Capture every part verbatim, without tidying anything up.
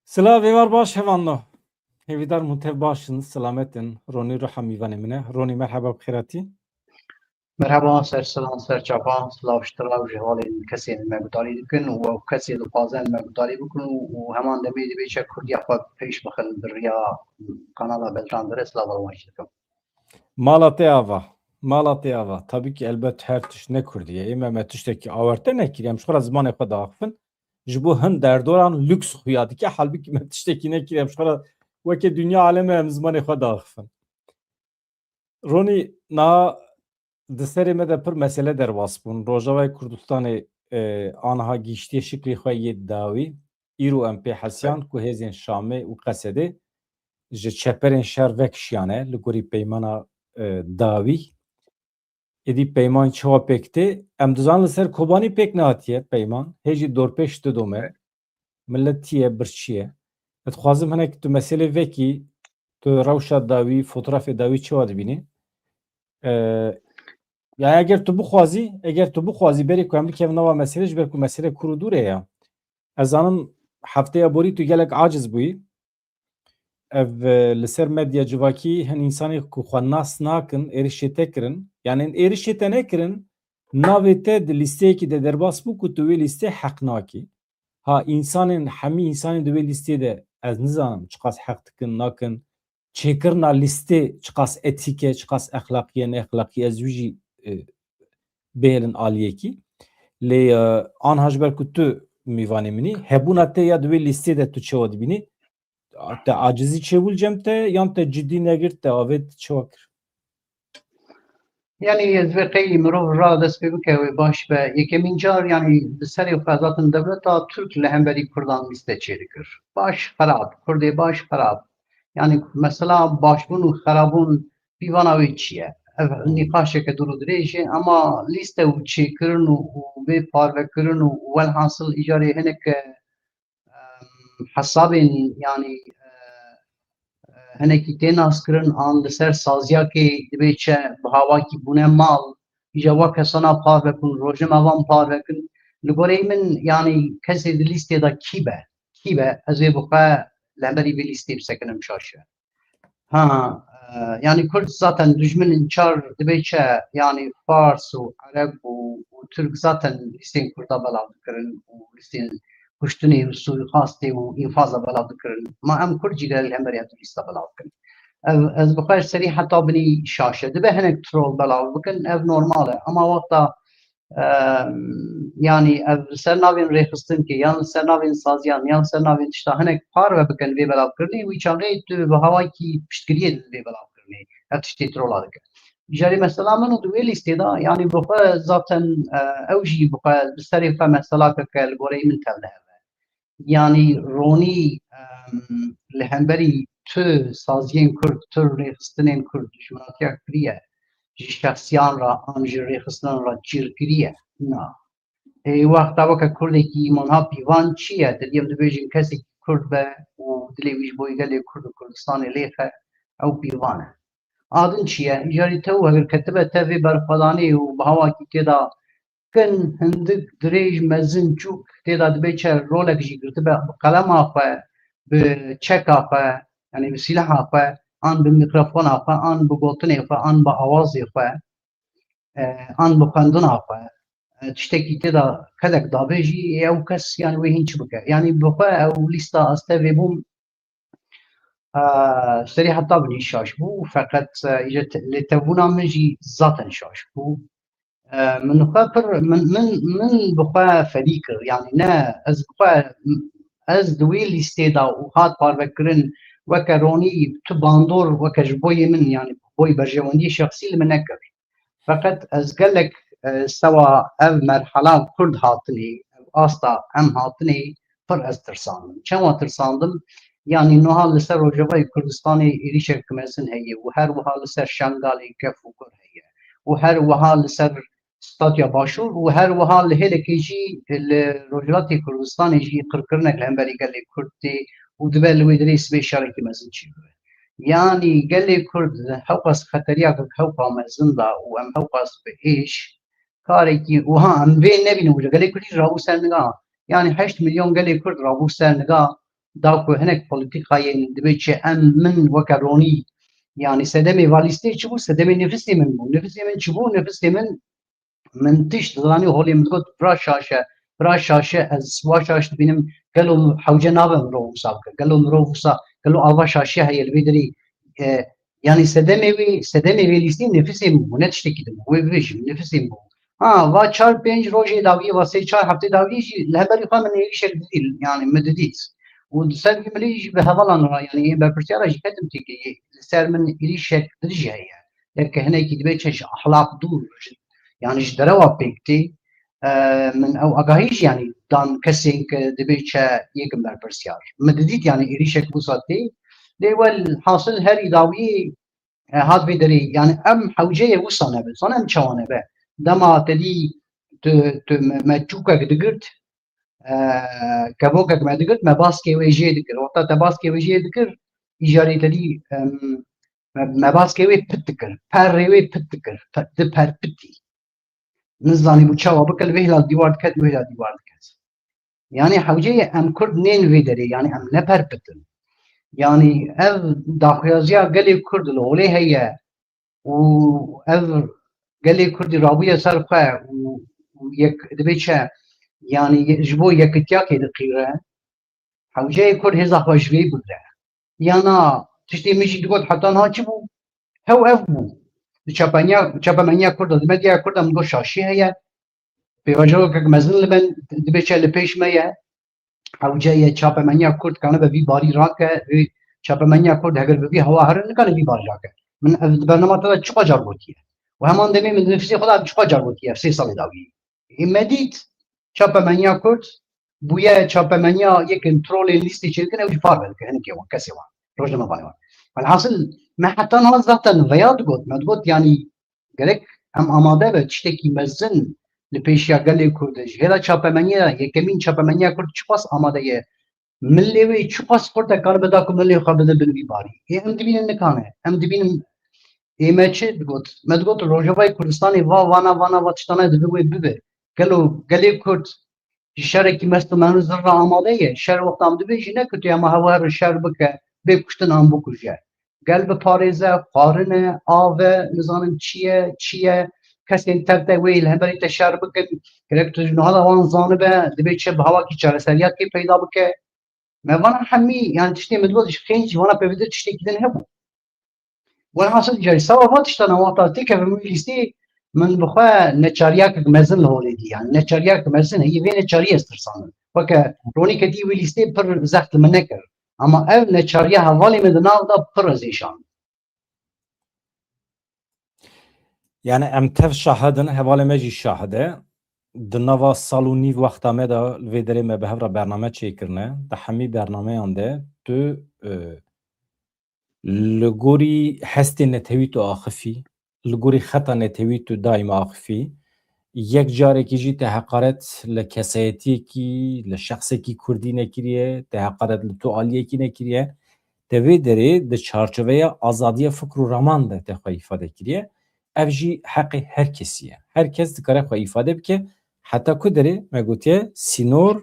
Silav êvar baş hevanno. Hêvîdar mutev baş in, selamet in. Ronî ruha mîvanê min e. Ronî, merheba, bi xêr hatî. Merheba, ser silan, ser çapan, silav ji te re û ji hevalên kesên me gudarî dikin û ew kesê dixwazin me gudarî bikin û, û heman demê divê çek Kurdiya xwe pêş bixin bi riya kanala Beltan Dere, silav wan jî dikim. Mala te ava. Mala te ava. Tabii ki elbet her tişt ne Kurdî ye. Ê me, me tiştekî awarte nekiriye. Em ji xwe re zimanê xwe diaxifin. Ji bo hin derdoran lüks xuya dike. Halbûkî me tiştekî nekiriye. Em ji xwe re weke dinya aleme em zimanê xwe diaxifin. Ronî, na di serê me de pir mesele derbas bûn. Rojavayê Kurdistanê, e, aniha gihîştiye şiklê xwe yê dawî. Îro em pê hesiyan ku hêzên Şamê û Qesedê ji çeperên şer vekişiyane li gorî peymana, e, dawî. Êdî peyman çawa pêk tê? Em dizanin li ser Kobanî pêk nehatiye peyman. Hê jî dorpêç didome. Millet tî ye, birçî ye. Ez dixwazim hinek tu meselê vekî, tu rewşa dawî, fotografê dawî çawa dibînî? E, ya eger tu bixwazî, eger tu bixwazî berê ku em bikevin nava meselê, ji ber ku mesele kûr û dûr e ya. Ez zanim hefteya borî tu gelek aciz bûyî. Ev, e, li ser medya civakî hin însanê ku xwe nas nakin, êrişê te kirin. Yani êrişê te nekirin, navê te di lîsteyekî de derbas bû ku tu wê lîstê heq nakî. Ha, însanên, hemî însanên di wê lîstê de ez nizanim çiqas heq dikin, nakin. Çêkirina lîstê çiqas etîk e, çiqas exlaqî ye, ne exlaqî, ez wî jî, e, bihêlin aliyekî. Lê, e, anha ji ber ku tu mîvanê min î, hebûna te ya di wê lîstê de tu çawa dibînî? Te acizî çêbû li cem te, yan te cidî negir, te avêt, çawa kir? Yanî ez vê qey mirov ra dest pê bike wê baş be. Yekemîn car, yanî di serê xwe zaten dewleta Tirk li hemberî Kurdan lîste çêdikir. Baş, xerab. Kurdê baş, xerab. Yanî mesela başbûn û xerabûn pîvana wê çi ye? Ev nîqaşeke dûr û dirêj e, ama lîste û çêkirin û, û vê parvekirin û welhasil îcarê hinek, e, em, hesabên, yanî, e, e, hinekî tê naskirin an li ser saziyakê dibê çi bi hawakî bûne mal, îca wa kesana parve kun, rojnamevan parve kin. Li goreyê min, yanî kesê di lîstê de kî be, kî be, ez ê bi xwe li hemberî vê lîstê bisekinim şaş e. Ha, e, yanî Kurd zaten dijmin çar dibê çi, yanî Fars û Ereb û, û Tirk zaten lîstên Kurda belav dikirin û lîstên kuştinê û suîxastê û înfaza belav dikirin. Ma em Kurd jî gere li hemberî ev lîsta belav bikin. Ev, ez bi xwe serî heta binî şaş e. Dibe hinek troll belav bikin, ev normal e. Ama wexta, e, yanî ev li ser navên rêxistinkê, yan li ser navên saziyan, yan li ser navên tişta hinek parve bikin vê belavkirinê, wî çaxê tu bi hawayekî piştgiriyê didî vê belavkirinê. Ev tiştê trola dike. Îcarê mesela min û di wê lîstê de, yanî bi xwe zaten, e, ew jî bi xwe bi serê xwe meselakeke li goreyê min tevlihev e. Yanî ronî, em, li hemberî tu saziyên Kurd, tu rêxistinên Kurd, dijminatiya kiriye ji şexsiyan re an ji rêxistinan re cîr kiriye. Na. Ê wexta weke Kurdekî îmanha pîvan çi ye? Te diyem dibêjin kesekî Kurd be û dilê wî ji bo gelê Kurd û Kurdistanê lêxe, ew pîvan e. A din çi ye? Îcarî te û eger ketibe te vê berxwedanê û bi hawakî tê de kin, hindik, dirêj, mezin, çûk tê de dibê çi rolek jî girtibe bi qelema xwe, bi çeka xwe, yanî bi sîlaha xwe, an bi mîkrofona xwe, an bi gotinê xwe, an bi awazê xwe, e, an bi xwendina xwe, e, tiştekî tê de kedek dabêjî, ê ew kes, yanî wê hîn çi bike? Yanî bi xwe ew lîsta ez tevê bûm, e, serî heta binî şaş bû, feqet, e, îje te-, lê tevbûna min jî zaten şaş bû. E, min xwe pir, min, min, min bi xwe fedî kir, yanî ne, ez bi xwe, ez di wê lîstê de û hat parvekirin weke ronî tu bandor, weke ji boyê min, yanî boy berjewendiyê şexsî li min nekir. Feqet ez gelek, e, sewa ev merhala Kurd hatinê, ev asta em hatinê pir ez tirsandim. Çawa tirsandim? Yanî niha li ser Rojavayê Kurdistanê êrîşek mezin heye û her wiha li ser Şengalê kef û kur heye û her wiha li ser Statya Başûr û her wiha li hêlekê jî li Rojhilatê Kurdistanê jî qirkirinek li hemberî gelê Kurd tê û dibe li wê derê sibê şerekî mezin çêbibe. Yanî gelê Kurd hewqas xeteriya hewqa mezin da û em hewqas bi êş karekî wiha em vê nebînin wilo. Gelê Kurd jî rabû ser niga. Yanî heşt milyon gelê Kurd rabû ser niga. da ku hinek polîtîkayên dibê çi em, min weke ronî, yanî sedemê va lîstê çi bû? Sedemê nefisê min bû. Nefisê min çi bû? Nefisê min, min tişt zanî holê min digot, vira şaş e, vira şaş e, ez wa şaş dibînim, gelo hewce nabe mirov wisa bike, gelo mirov wisa, gelo ava şaşiya heye li vê derê, e, yanî sedemê wê, sedemê vê lîstê nefisê min bû, ne tiştekî din bû, wê bibêjim, nefisê min bû. Ha, va çar pênc rojê dawiyê, va sê çar heftê dawiyê jî li hemberî xwe min êrîşek didî, yanî min didît. Û di ser vî milî jî bi hevalan re, yanî ên berpirsyara jî ketim têkê, li ser min êrîşek din jî heye. Yek hinekî dibê çi ji ahlaq dûr, ji, yanî ji derewa pêk tê, e, min ew agahî jî yanî dan kesên ke dibê çi yekim berpirsiyar. Min didît yanî êrîşek wisa tê. Lê wel hasil herî dawiyê, e, hat vê derê, yanî em hewceyê wisa nebe, zan em çawa nebe. Dema te dî tu, tu me, me çûkek digirt, e, kevokek me digirt, me baskê wê jê dikir. Wexta te baskê wê jê dikir, îcarê te dî, em, me, me baskê wê pit dikir. Perrê wê pit dikir. Pe-, di perpitî. Nizanî bû çawa bike, li vê hila dîwar diket, li wê hila dîwar diket. Yanî hewceyê em Kurd nên vê derê, yanî em ne perpitin. Yanî ev daxuyaziya gelê Kurd li holê heye û ev gelê Kurdî rabûye ser xwe û, û yek dibê çi, yanî ye-, ji bo yekitiyakê diqîre. Hewceyê Kurd hêza xwe ji vê bigire. Ya na, tiştê min jî digot heta niha çi bû? Hew ev bû. Di çapeniya, çapemeniya Kurd de, di medyaya Kurd de min got şaşî heye. Pêvajoyekek mezin li ben dibe çi li pêş me ye. Hewce ye çapemeniya Kurd kanibe vî barî rake. Vî çapemeniya Kurd heger bi vî hewa herin nikane vî barî rake. Min ev di bernama te de çiqa car gotiye. Û heman demê min di nefsê xwe de ev çiqa car gotiye, sê salê dawî. Ê me dît, çapemeniya Kurd bûye çapemeniya yekin trolên lîstê çêdikin, ew jî parve dike hinekê wan, kesê wan, rojnamevanê wan. Welhasil, me heta niha zaten veya digot, me digot, yanî gerek em amade be tiştekî mezin li pêşiya gelê Kurd e. Ji hêla çapemeniya, yekemîn çapemeniya Kurd çiqas amade ye. Milê wê çiqas xurt e karibe da ku milê xwe bide bin vî barî. Ê em dibînin nikane. Em dibînin, ê me çi digot? Me digot Rojavayê Kurdistanê va, vana, vana, va tiştane divê wê bibe. Gelo gelê Kurd ji şerekî mest û menu zirra amade ye. Şer wexta em dibêjî ne ku tu ya me hewa herin şer bike, bê kuştin an bikuje. Gel biparêze, xwarin e, av e, nizanim çi ye, çi ye. Kesên tev te wê li hemberî te şer bikin. Gerek tu ji niha de wan zanibe, dibê çi bi hawakî çareseriyakê peyda bike. Me vana hemî, yani tiştê min digot, ji xêncî vana pevêtir tiştekî din hebû. Welhasil carî seba van tiştana wexta têkevim wî lîstê, min bi xwe neçariyakek mezin li holê dî. Yani neçariyakek mezin heye, vê neçariyê ez tirsanim. Weke ronî ketî wî lîstê pir zext li min nekir. Ama ev neçariya hevalê min di nav de pir ez êşand. Yani em tev şahid in, hevalê me jî şahid e. Di nava sal û nîv wexta me de li vê derê me bi hev re bername çêkirine. Di hemî bernameyan de tu, e, li gorî hestê netewî tu axifî, li gorî xeta netewî tu daîma axifî. Yek carekî jî te heqaret li kesayetiyekî, li şexsekî kurdî nekiriye, te heqaret li tu aliyekî nekiriye. Te vê derê di çarçoveya azadiya fikr û raman de te xwe îfade kiriye. Ev jî heqê her kesî ye. Her kes dikare xwe îfade bike. Heta ku derê me gotiye sînor,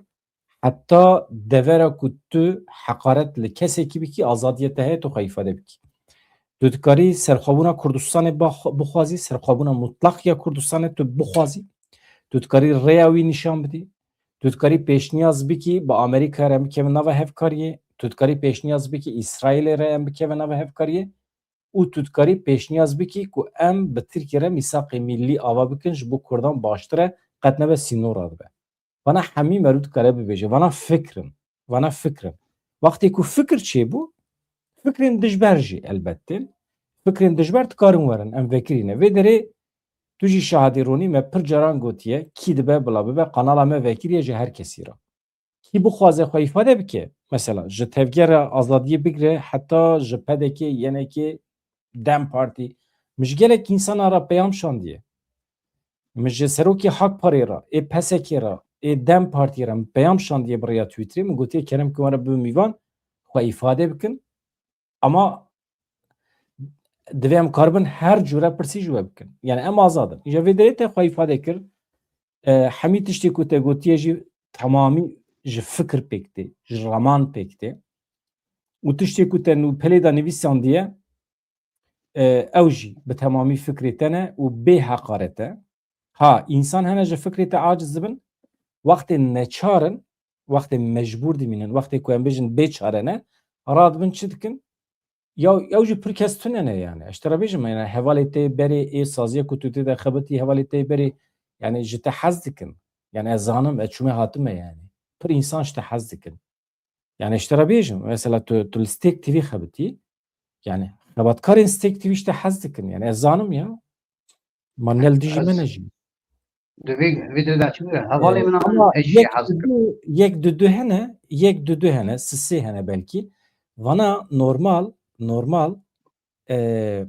heta devera ku tu heqaret li kesekî bikî, azadiya te heye tu xwe îfade bikî. Tu dikarî serxwebûna Kurdistanê bax-, bixwazî, serxwebûna mutlaq ya Kurdistanê tu bixwazî. Tu dikarî rêya wî nîşan bidî. Tu dikarî pêşniyaz bikî, bi Amerîka re bikeve nava hevkariyê. Tu dikarî pêşniyaz bikî, Îsraîlê re em bikeve nava hevkariyê. Û tu dikarî pêşniyaz bikî ku em bi Tirkiyê re mîsaqê mîllî ava bikin, ji bo Kurdan baştir e, qet nebe sînor radibe. Vana hemî merû dikare bibêje. Vana fikr in. Vana fikr in. Wextê ku fikr çêbû, fikrên dijber jî elbet tên. Fikrên dijber dikarin werin. Em vekirîne. Vê derê tu jî şahidê ronî me pir caran gotiye, kî dibe bila bibe, kanala me vekiriye ji her kesî re. Kî bixwaze xwe îfade bike, mesela ji Tevgera Azadiyê bigire heta ji P D K, Y N K, DEM Partî, min ji gelek însana re peyam şandiye. Min ji serokê Hakparê re, ê P S K re, ê DEM Partî re min peyam şandiye bi rêya Twitterê, min gotiye kerem ki wan re bibin mîvan, xwe îfade bikin. Ama divê em karibin her cure pirsî ji we bikin. Yani em azad in. Îja vê derê te xwe îfade kir. E, hemî tiştê ku te gotiye jî temamî ji fikir pêk tê, ji raman pêk tê. û tiştê ku te nû pelê de nivîsandiye, e, ew jî bi temamî fikrê te ne û bê heqaret e. Ha, însan hene ji fikrê te aciz dibin, wextê neçar in, wextê mecbûr dimînin, wextê ku em bêjin bê çare ne, radibin çi dikin? Ya, ew jî pir kes tune ne yani. Ez ji te re bêjim, yani hevalê te berê ê saziya ku tu tê de xebitî, hevalê te berê, yani ji te hez dikin. Yani ez zanim, ez çûme hatime yani. Pir însan ji te hez dikin. Yani ji te re bêjim, mesela tu, tu li Stêrk T V xebitî, yani xebatkarên Stêrk T V ji te hez dikin. Yani ez zanim ya. Ma ne li dijî me ne jî. Di vê, vê derê de çi bûye? Hevalê Ee, min a min ama ez jî yek hez dikim. Dudu, yek dudu hene, yek dudu hene, sisê hene belkî. Vana normal, normal, ee,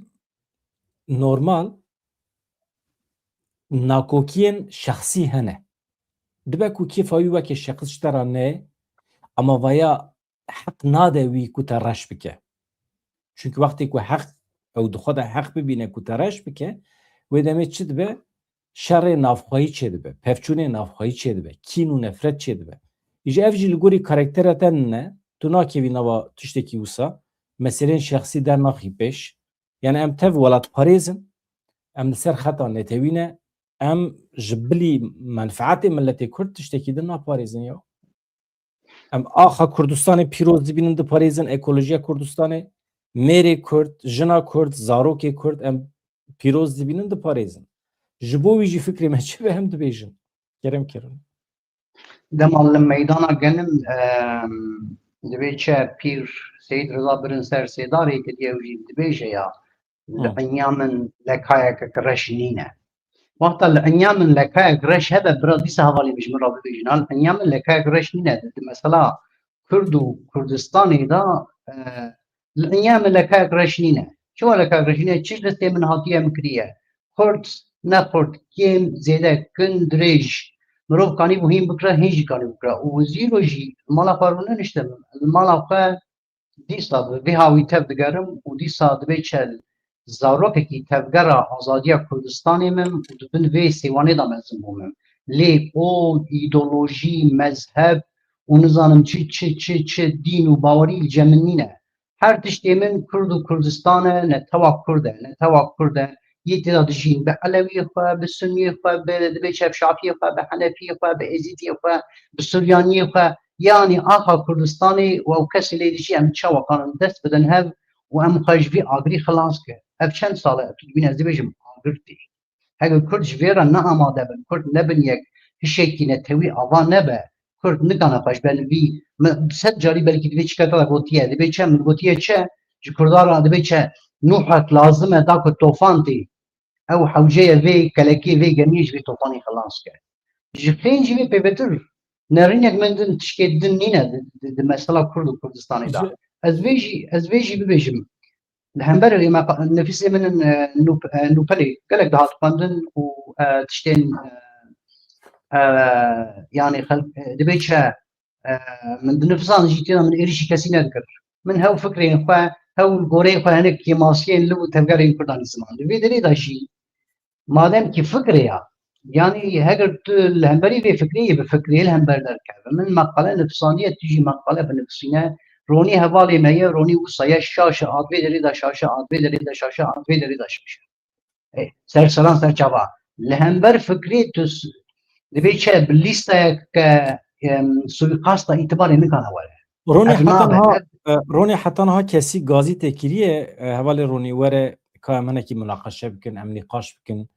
normal nakokiyên şexsî hene. Dibe ku kêfa wî weke şexs ji te re ne, ama vaya heq nade wî ku te reş bike. Çunku wextê ku heq, ew di xwe de heq bibîne ku te reş bike, wê demê çi dibe? Şerê navxweyî çêdibe, pevçûnê navxweyî çêdibe, kîn û nefret çêdibe. Îja ev jî li gorî karaktera te ne, tu nakevî nava tiştekî wisa, meselên şexsî dernaxî pêş. Yani em tev welatparêz in, em li ser xeta netewî ne, em ji bilî menfeetê miletê Kurd tiştekî din naparêzin ya. Em axa Kurdistanê pîroz dibînin, diparêzin, ekolojiya Kurdistanê, mêrê Kurd, jina Kurd, zarokê Kurd, em pîroz dibînin, diparêzin. Ji bo wî jî fikrê me çi be, em dibêjin. Kerem kirin. Dema li meydana genim, em, dibê çi pîr Seyîd Riza Birin Ser Sêdarê kiriye, ew jî dibêje ya, li Hı. inya min lekayek reş nîne. Wexta li inya min lekayek reş hebe, bira dîsa hevalê min ji min re bibêjin. Ha, li inya min lekayek reş nîne. Di, di mesela Kurd û Kurdistanê de, e, li inya min lekayek reş nîne. Çima lekayek reş nîne? Çi ji destê min hatiye, min kiriye. Xurt, ne xurt, kêm, zêde, kin, dirêj. Mirov kanîbû hîn bikira, hîn jî kanîbû bikira. Û zîro jî li mala xwe rûneniştim. Li mala xwe dîsa bi vî hawî tev digerim û dîsa dibê çi zarokekî tevgera azadiya Kurdistanê min û di bin vê sêwanê de mezin bûm. Lê qol, îdeolojî, mezheb û nizanim çi, çi, çi, çi dîn û bawerî li cem min nîne. Her tiştê min Kurd û Kurdistan e, netewa Kurd e, netewa Kurd e. Yê tê de dijîn, bi Elewiyê xwe, bi Sunniyê xwe, bi, dibê çi bi Şafiyê xwe, bi Henefiyê xwe, bi Êzîdiyê xwe, bi Suryaniyê xwe. Yanî axa Kurdistanê û ew kesê lê dijî em çawa kanin dest bidin hev û em xwe ji vî agirî xilas ke. Ev çend sal e, tu dibîne ez dibêjim agir tê. Heger Kurd ji vê re ne amade bin, Kurd nebin yek, hişekî netewî ava nebe, Kurd nikane xwe ji ber li vî, min sed carî belkî di vê çîketa de gotiye, dibê çi min gotiye çi, ji Kurdan re dibê çi, Nuhek lazim e da ku tofan tê, ew hewceye vê kelekê, vê gemiyê ji vê tofanê xilas ke. Ji xêncî vê pêvetir nerînek min din tişkê din nîne di, di, di mesela Kurd û Kurdistanê de. Ji Ez vê jî, ez vê jî bibêjim. Li hember wê me qa-, nifîsê min in, e, nûp-, e, nûpelê gelek dihat xwendin û, e, tiştên, e, e, yanî xelk, e, dibê çi, e, min di nifisan jî têna min êrîşî kesî nedikir. Min hew fikrên xwe, hew goreyên xwe hinek kêmasiyên li û tevgerên Kurdan dî ziman. Di vê derê de jî madem ki fikrê ya, yanî heger tu li hemberî vê fikrê yê bi fikrê li hember derkeve. Min meqale nivîsandiye, tu jî meqale binivîsîne. Ronî hevalê me ye, Ronî wisa ye, şaş e, ad vê derê de şaş e, ad vê derê de şaş e, ad vê derê de şaş e. E, ser seran ser çava. Li hember fikrê tu s-, dibê çi bi lîsteyeke, em, suîkasta îtibarê nikane were. Ronî Ev heta nabe, niha, ev e, Ronî heta niha kesî gazî te kiriye, e, hevalê Ronî were ka em hinekî munaqeşe bikin, em nîqaş bikin,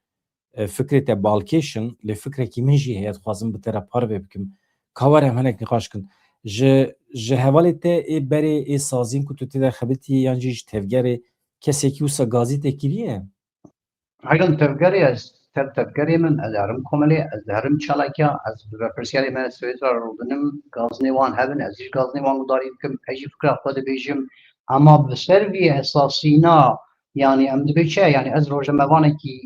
e, fikrê te balkêş in, lê fikrekî min jî heye, dixwazim bi te re parve bikim. Ka were em hinek nîqaş bikin. Ji, ji hevalê te ê berê, ê sazîn ku tu tê de xebitî yan jî ji tevgerê kesekî wisa gazî te kiriye? Herin tevgerê ez, tev tevgerê min, ez herim komelê, ez herim çalakiya, ez bi berpirsiyarê me Swêdra rûdinim, gazinê wan hebin, ez jî gazinê wan gudarî dikim, ez jî fikra xwe dibêjim. Ama bi ser vî esasîna, yanî em dibê çi? Yanî ez rojnamevanekî,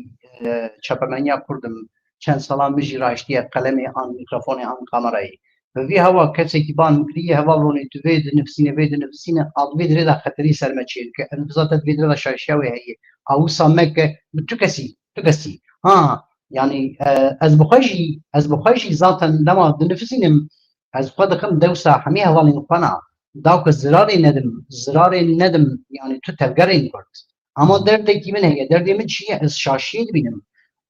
e, çapemeniya Kurd im, çend sala min jî raştiye qelemê an mîkrofonê an kamerayê. Bi vî hewa kesekî ban min kiriye, heval Ronî tu vê dinivîsîne, vê dinivîsîne, a di vê dirê de xeterî ser me çêdike. Ev nifisa te di vê dirê de şaşiya wê heye. A wisa meke, bi tu kesî, tu kesî. Ha, yanî, e, ez bi xwe jî, ez bi xwe jî zaten dema dinivîsînim, ez xwe dixim dewsa hemî hevalên xwe na. da ku zirarê nedim, zirarê nedim, yani tu tevgerên Kurd. Ama derdekî min heye, derdê min çi ye? Ez şaşiyê dibînim.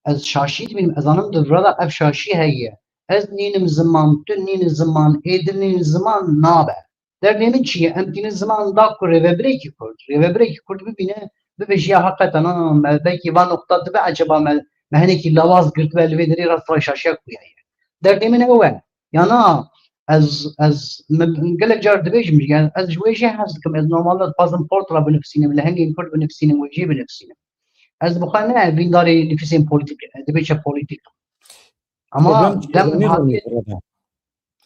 Ez şaşiyê dibînim, ez zanim di vira de ev şaşî heye. Ez nînim ziman, tu nîni ziman, êdir nîni ziman nabe. Derdê min çi ye? Em tînin ziman da ku rêvebirekî Kurd, rêvebirekî Kurd bibîne, bibêje ya heqeten, ha, me belkî va noqta dibe, eceba me, me hinekî lawaz girtibe li vê derê rast rayşaşiya ku ye. Derdê min ew e. Ya na, ez, ez, min gelek car dibêjim, yani ez ji wê jê hez dikim, ez normalde dixwazim port re binivîsînim, lehengên Kurd binivîsînim, wê jê binivîsînim. Ez bi xwe ne vîndarê nifîsên polîtîk, dibê çi polîtîk. Ama Problem dem çi? Ronî, hatiye Ronî, burada.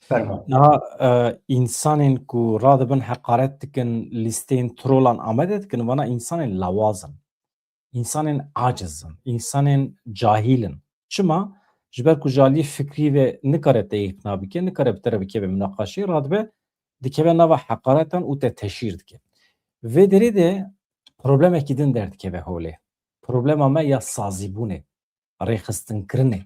Fermo. Niha, e, însanên ku radibin heqaret dikin, lîsteyên trolan amade dikin, vana însanên lawaz in. Însanên aciz in, însanên cahîl in. Çima? Ji ber ku ji aliyê fikrî ve nikare te îqna bike, nikare bi te re bikeve minaqaşê, radibe dikeve nava heqaretan û te teşhîr dike. Vê derê de problemekî din derdikeve holê. Problema me ya sazîbûnê, rêxistinkirinê.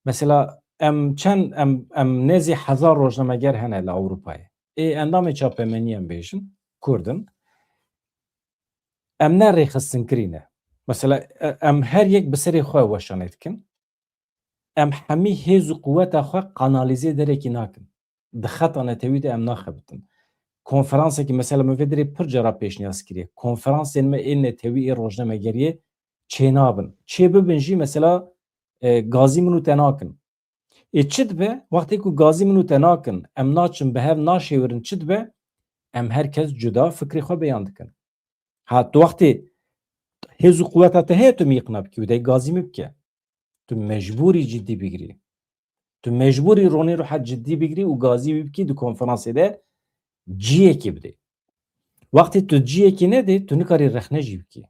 Mesela em çend, em, em nêzî hezar rojnameger hene li Ewropayê. Ê endamê çapemeniyê em bêjin, Kurd in. Em ne rêxistinkirî ne. Mesela, e, em her yek bi serê xwe weşanê dikin. Em hemî hêz û quweta xwe kanalîzê derekî nakin. Di xeta netewî de em naxebitin. Konferansekî, mesela, min vê derê pir cara pêşniyaz kiriye. Konferansên me ê netewî, ê rojnamegeriyê çênabin. Çê bibin jî, mesela, e, gazî min û te nakin. Ê çi dibe? Wextê ku gazî min û te nakin, em naçin bi hev naşêwirin, çi dibe? Em her kes cuda fikrê xwe beyan dikin. Ha, tu wextê hêz û quweta te heye, tu min îqna bikî û dey gazî min bike. Tu mecbûrî ciddî bigirî. Tu mecbûrî Ronî Ruhet ciddî bigirî û gazî wî bikî di konferansê de ciyekê bidê. Wextê tu ciyekê nedê, tu nikarî rexne jî bikî.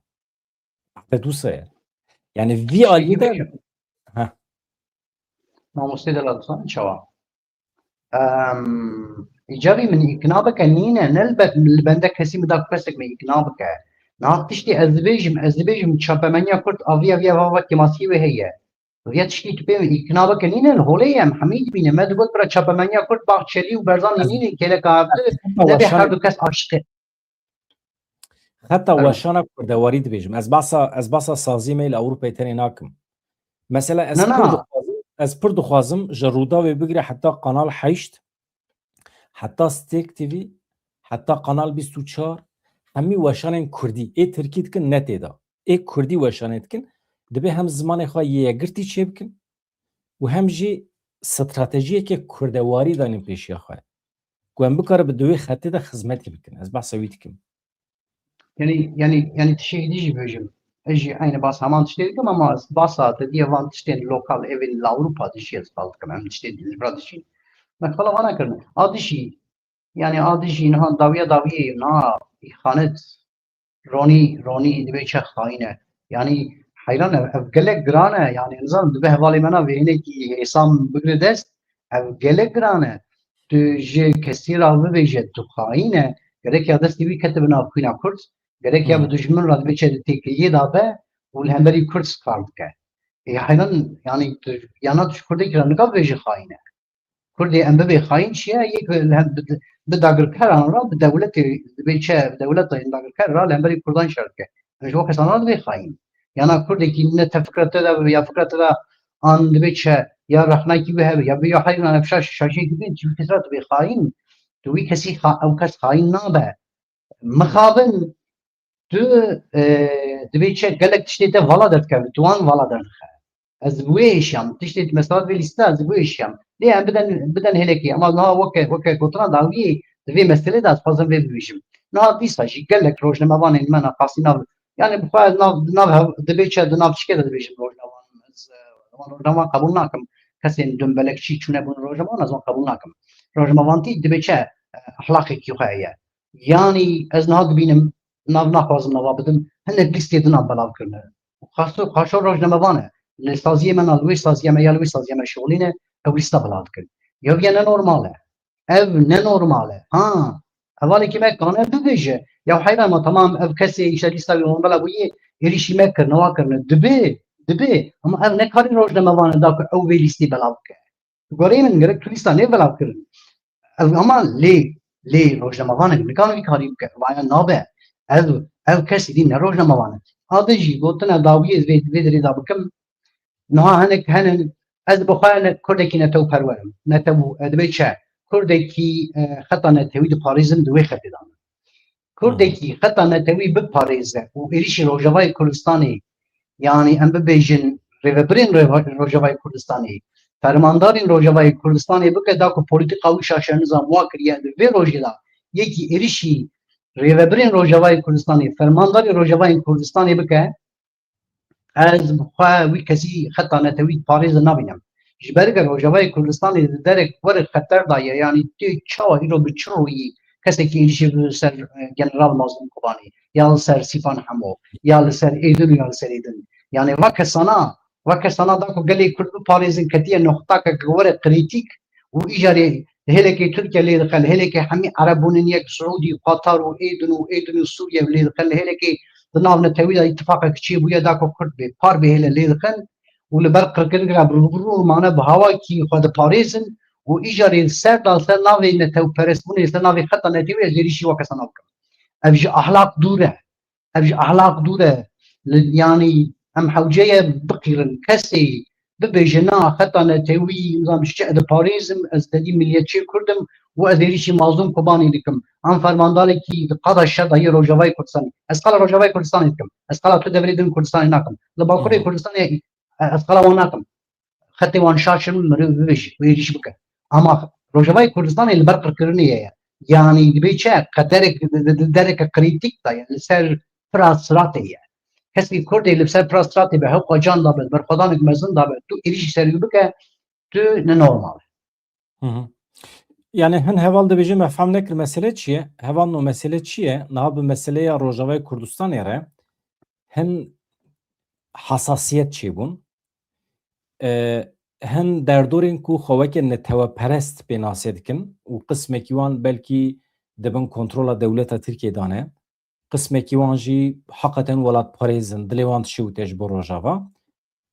Te dûsa ye. Yani vî aliyê de. Peki, heh. Mamoste Delal, dizanî çawa? Em, îcarî min îkna bike nîne, ne li be-, li bende kesî min da ku kesek min îkna bike. Niha tiştê ez dibêjim, ez dibêjim çapemeniya Kurd aviya viya va va kêmasî wê heye. Viya tiştî tu pê îkna bike nîne, li holê ye, em hemî dibîne. Me digot bira çapemeniya Kurd Bahçelî û Berzanî nîne, kêleka hev di, nebê her du kes aşiqê. Xeta weşana kurdewarî dibêjim. Ez basa, ez basa saziyê me li Ewropayê tenê nakim. Mesela ez pir dixwazim, ez pir dixwazim ji Rûdawê bigire heta Kanal heşt, heta Stêrk T V, heta Kanal bîst û çar, hemî weşanên kurdî, ê tirkî dikin ne tê de. Ê kurdî weşanê dikin, dibê hem zimanê xwe yê yekgirtî çêbikin û hem jî stratejiyeke kurdewarî danîn pêşiya xwe. Ku em bikare bi di wê xetê de xizmetê bikin. Ez behsa wî dikim. Yanî, yanî, yanî tiştekî dî jî bêjim. Ez jî eynî bas heman tiştê dikim, ama ez basa te diye van tiştên lokal evên li Ewropa de jî ez bal dikim. Em tiştê li vira dijîn. Me xala vana kirin. A dijî, yanî a dijî niha dawiya dawiyê niha îxanet Ronî, Ronî dibê çi xayîn e. Yanî heyran e, ev gelek giran e. Yanî nizanim dibe hevalê me na vê hinekî hêsan bigire dest. Ev gelek giran e. Tu ji kesî re bibêje tu xayîn e. Gerek ya destê wî ketibe nav xwîna Kurd. Gerek ya bi dijmin re dibê çi di têkiliyê de be û li hemberî Kurd kar dike. Ê heyran, yanî tu, ya na tu ji Kurdekî re nika bibêje xayîn e. Kurdê em bibê xayîn çi ye? Yek bi, bi dagirkeran re, bi dewletê, dibê çi, bi dewleta yên dagirker re li hemberî Kurdan şer dike. Em ji bo kesan re dibê xayîn. Yana Kurdekî ne te fikra te de bibe, ya fikra te de an dibê çi, ya rexnekî wî hebe, ya bi ya heyran ev şaş, şaşiyekî bîn, tu wî kes re dibê xayîn. Tu wî kesî xa-, ew kes xayîn nabe. Mixabin, tu, e, dibê çi gelek tiştê te vala derdikeve, tu wan vala derdixe. Ez bi wê êşiyam, tiştê mesela vê lîste ez bi wê êşiyam. Lê em biden, biden hêlekê, ama niha weke, weke gotina dawiyê di vê meselê de ez dixwazim vê bibêjim. Niha dîsa jî gelek rojnamevanên me neqasî nav, yani bi xwe nav, nav hev-, dibê çi di nav çikê de dibêjim rojnamevan. Ez, e, wan rojnamevan qebûl nakim. Kesên dumbelekçî çûne bûn rojnamevan, ez wan qebûl nakim. Rojnamevantî dibê çi, e, ehlaqekî xwe heye. Yanî ez niha dibînim, nav naxwazim nava bidim, hinek lîstê din a belav kirine. Û xaso, xaşo rojnamevan e. Li saziyê me na, li wê saziyê me ya li wê saziyê me şixulîne, ew lîsta belav dikin. Ya viya ne normal e. Ev ne normal e. Ha, hevalekî me kane bibêje. Ya heyran ma, tamam, ev kesê îşte lîsta wî wan belav bûye, êrîşî me kirine, wa kirine. Dibe, dibe. Ama ev ne karê rojnamevan e da ku ew vê lîstê belav bike. Goreyê min gerek tu lîsta nê belav kirin. Ev ama lê Lê rojnamevanek nikane vî karî bike. Vaya nabe. Ev, ev kesî dî ne rojnamevan e. Ade jî gotine dawiyê vê, vê derê da bikim. Niha hinek hene, ez bi xwe ne, Kurdekî netewperwer im. Netew, e, dibê çi? Kurdekî, e, xeta netewî diparêzim, di wê xetê de ne. Kurdekî xeta netewî biparêze û êrîşî Rojavayê Kurdistanê, yanî em bibêjin rêvebirên Reva-, Rojavayê Kurdistanê, fermandarên Rojavayê Kurdistanê bike, da ku polîtîka wî şaşe nizam wa kiriye, di vê rojê de yekî êrîşî rêvebirên Rojavayê Kurdistanê, fermandarê Rojavayê Kurdistanê bike, ez bi xwe wî kesî xeta netewî parêze nabînim. Ji ber ke Rojavayê Kurdistanê di derek werek xeter de ye, yanî tu çawa îro bi çi royî kesekî êrîşê bi ser, e, General Mazlûm Kobanî, ya li ser Sîpan Hemo, ya li ser Êdin û ya li ser Êdin. Yanî va kesana, va kesana da ku gelê Kurd biparêzin ketiye noxtake werek krîtîk û îcarê li hêlekê Tirkiye lê dixe, li hêlekê hemî Ereb bûnin yek, Siûdî, Qatar û Êdin û Êdin û Sûriye lê dixin, li hêlekê di nav netewî de îtifaqek çêbûye da ku Kurd bê, par bê hêle lê dixin û li ber qirkirinê re bi rû mane bi hawakî xwe diparêzin û îcarê li ser da li ser navê netewperestbûnê, li ser navê xeta netewî ez êrîşî weke sana bikim. Ev ji ahlak dûr e. Ev ji ahlak dûr e. Li, yanî em hewce ye biqîrin. Kesê bibêje na xeta netewî, nizam ji çi diparêzim, ez tedî miliyetçiyê Kurd im û ez êrîşî Mazlûm Kobanî dikim. An fermandarekî di qada şer de yê Rojavayê Kurdistanê. Ez qala Rojavayê Kurdistanê dikim. Ez qala tu deverê din Kurdistanê nakim. Li Bakurê Kurdistanê, e, ez qala wan nakim. Xetê wan şaş in, mirov bibêje û êrîş bike. Ama Rojavayê Kurdistanê li ber qirkirinê ye. Yanî dibê çi? Qederek, di, di, di dereke krîtîk de ye. Li ser pira siratê ye. Kesê Kurdê li ser pira siratê be, hewqa can da be, berxwedanek mezin da be, tu êrîşî ser wî bike, tu ne normal e. Hı hı. Yani hin heval dibêje me fehm nekir mesele çi ye? Heval no mesele çi ye? Niha bi meseleya Rojavayê Kurdistanê re hin hasasiyet çêbûn. E, hin derdorên ku xwe weke neteweperest pênase dikin û qismekî wan belkî di bin kontrola dewleta Tirkiyê de ne. Qismekî wan jî heqeten welatparêz in, dilê wan dişewite ji bo Rojava.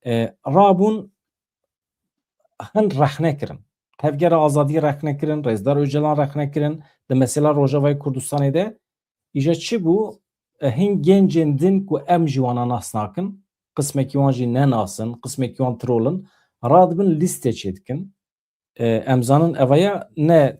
E, rabûn hin rexne kirin. Tevgera Azadiyê rexne kirin, Rêzdar Ocalan rexne kirin, di mesela Rojavayê Kurdistanê de îja çi bû? E, hin gencên din ku em jî wana nas nakin, qismekî wan jî nenasin, qismekî wan troll in, radibin lîste çêdikin. E, em zanin evaya ne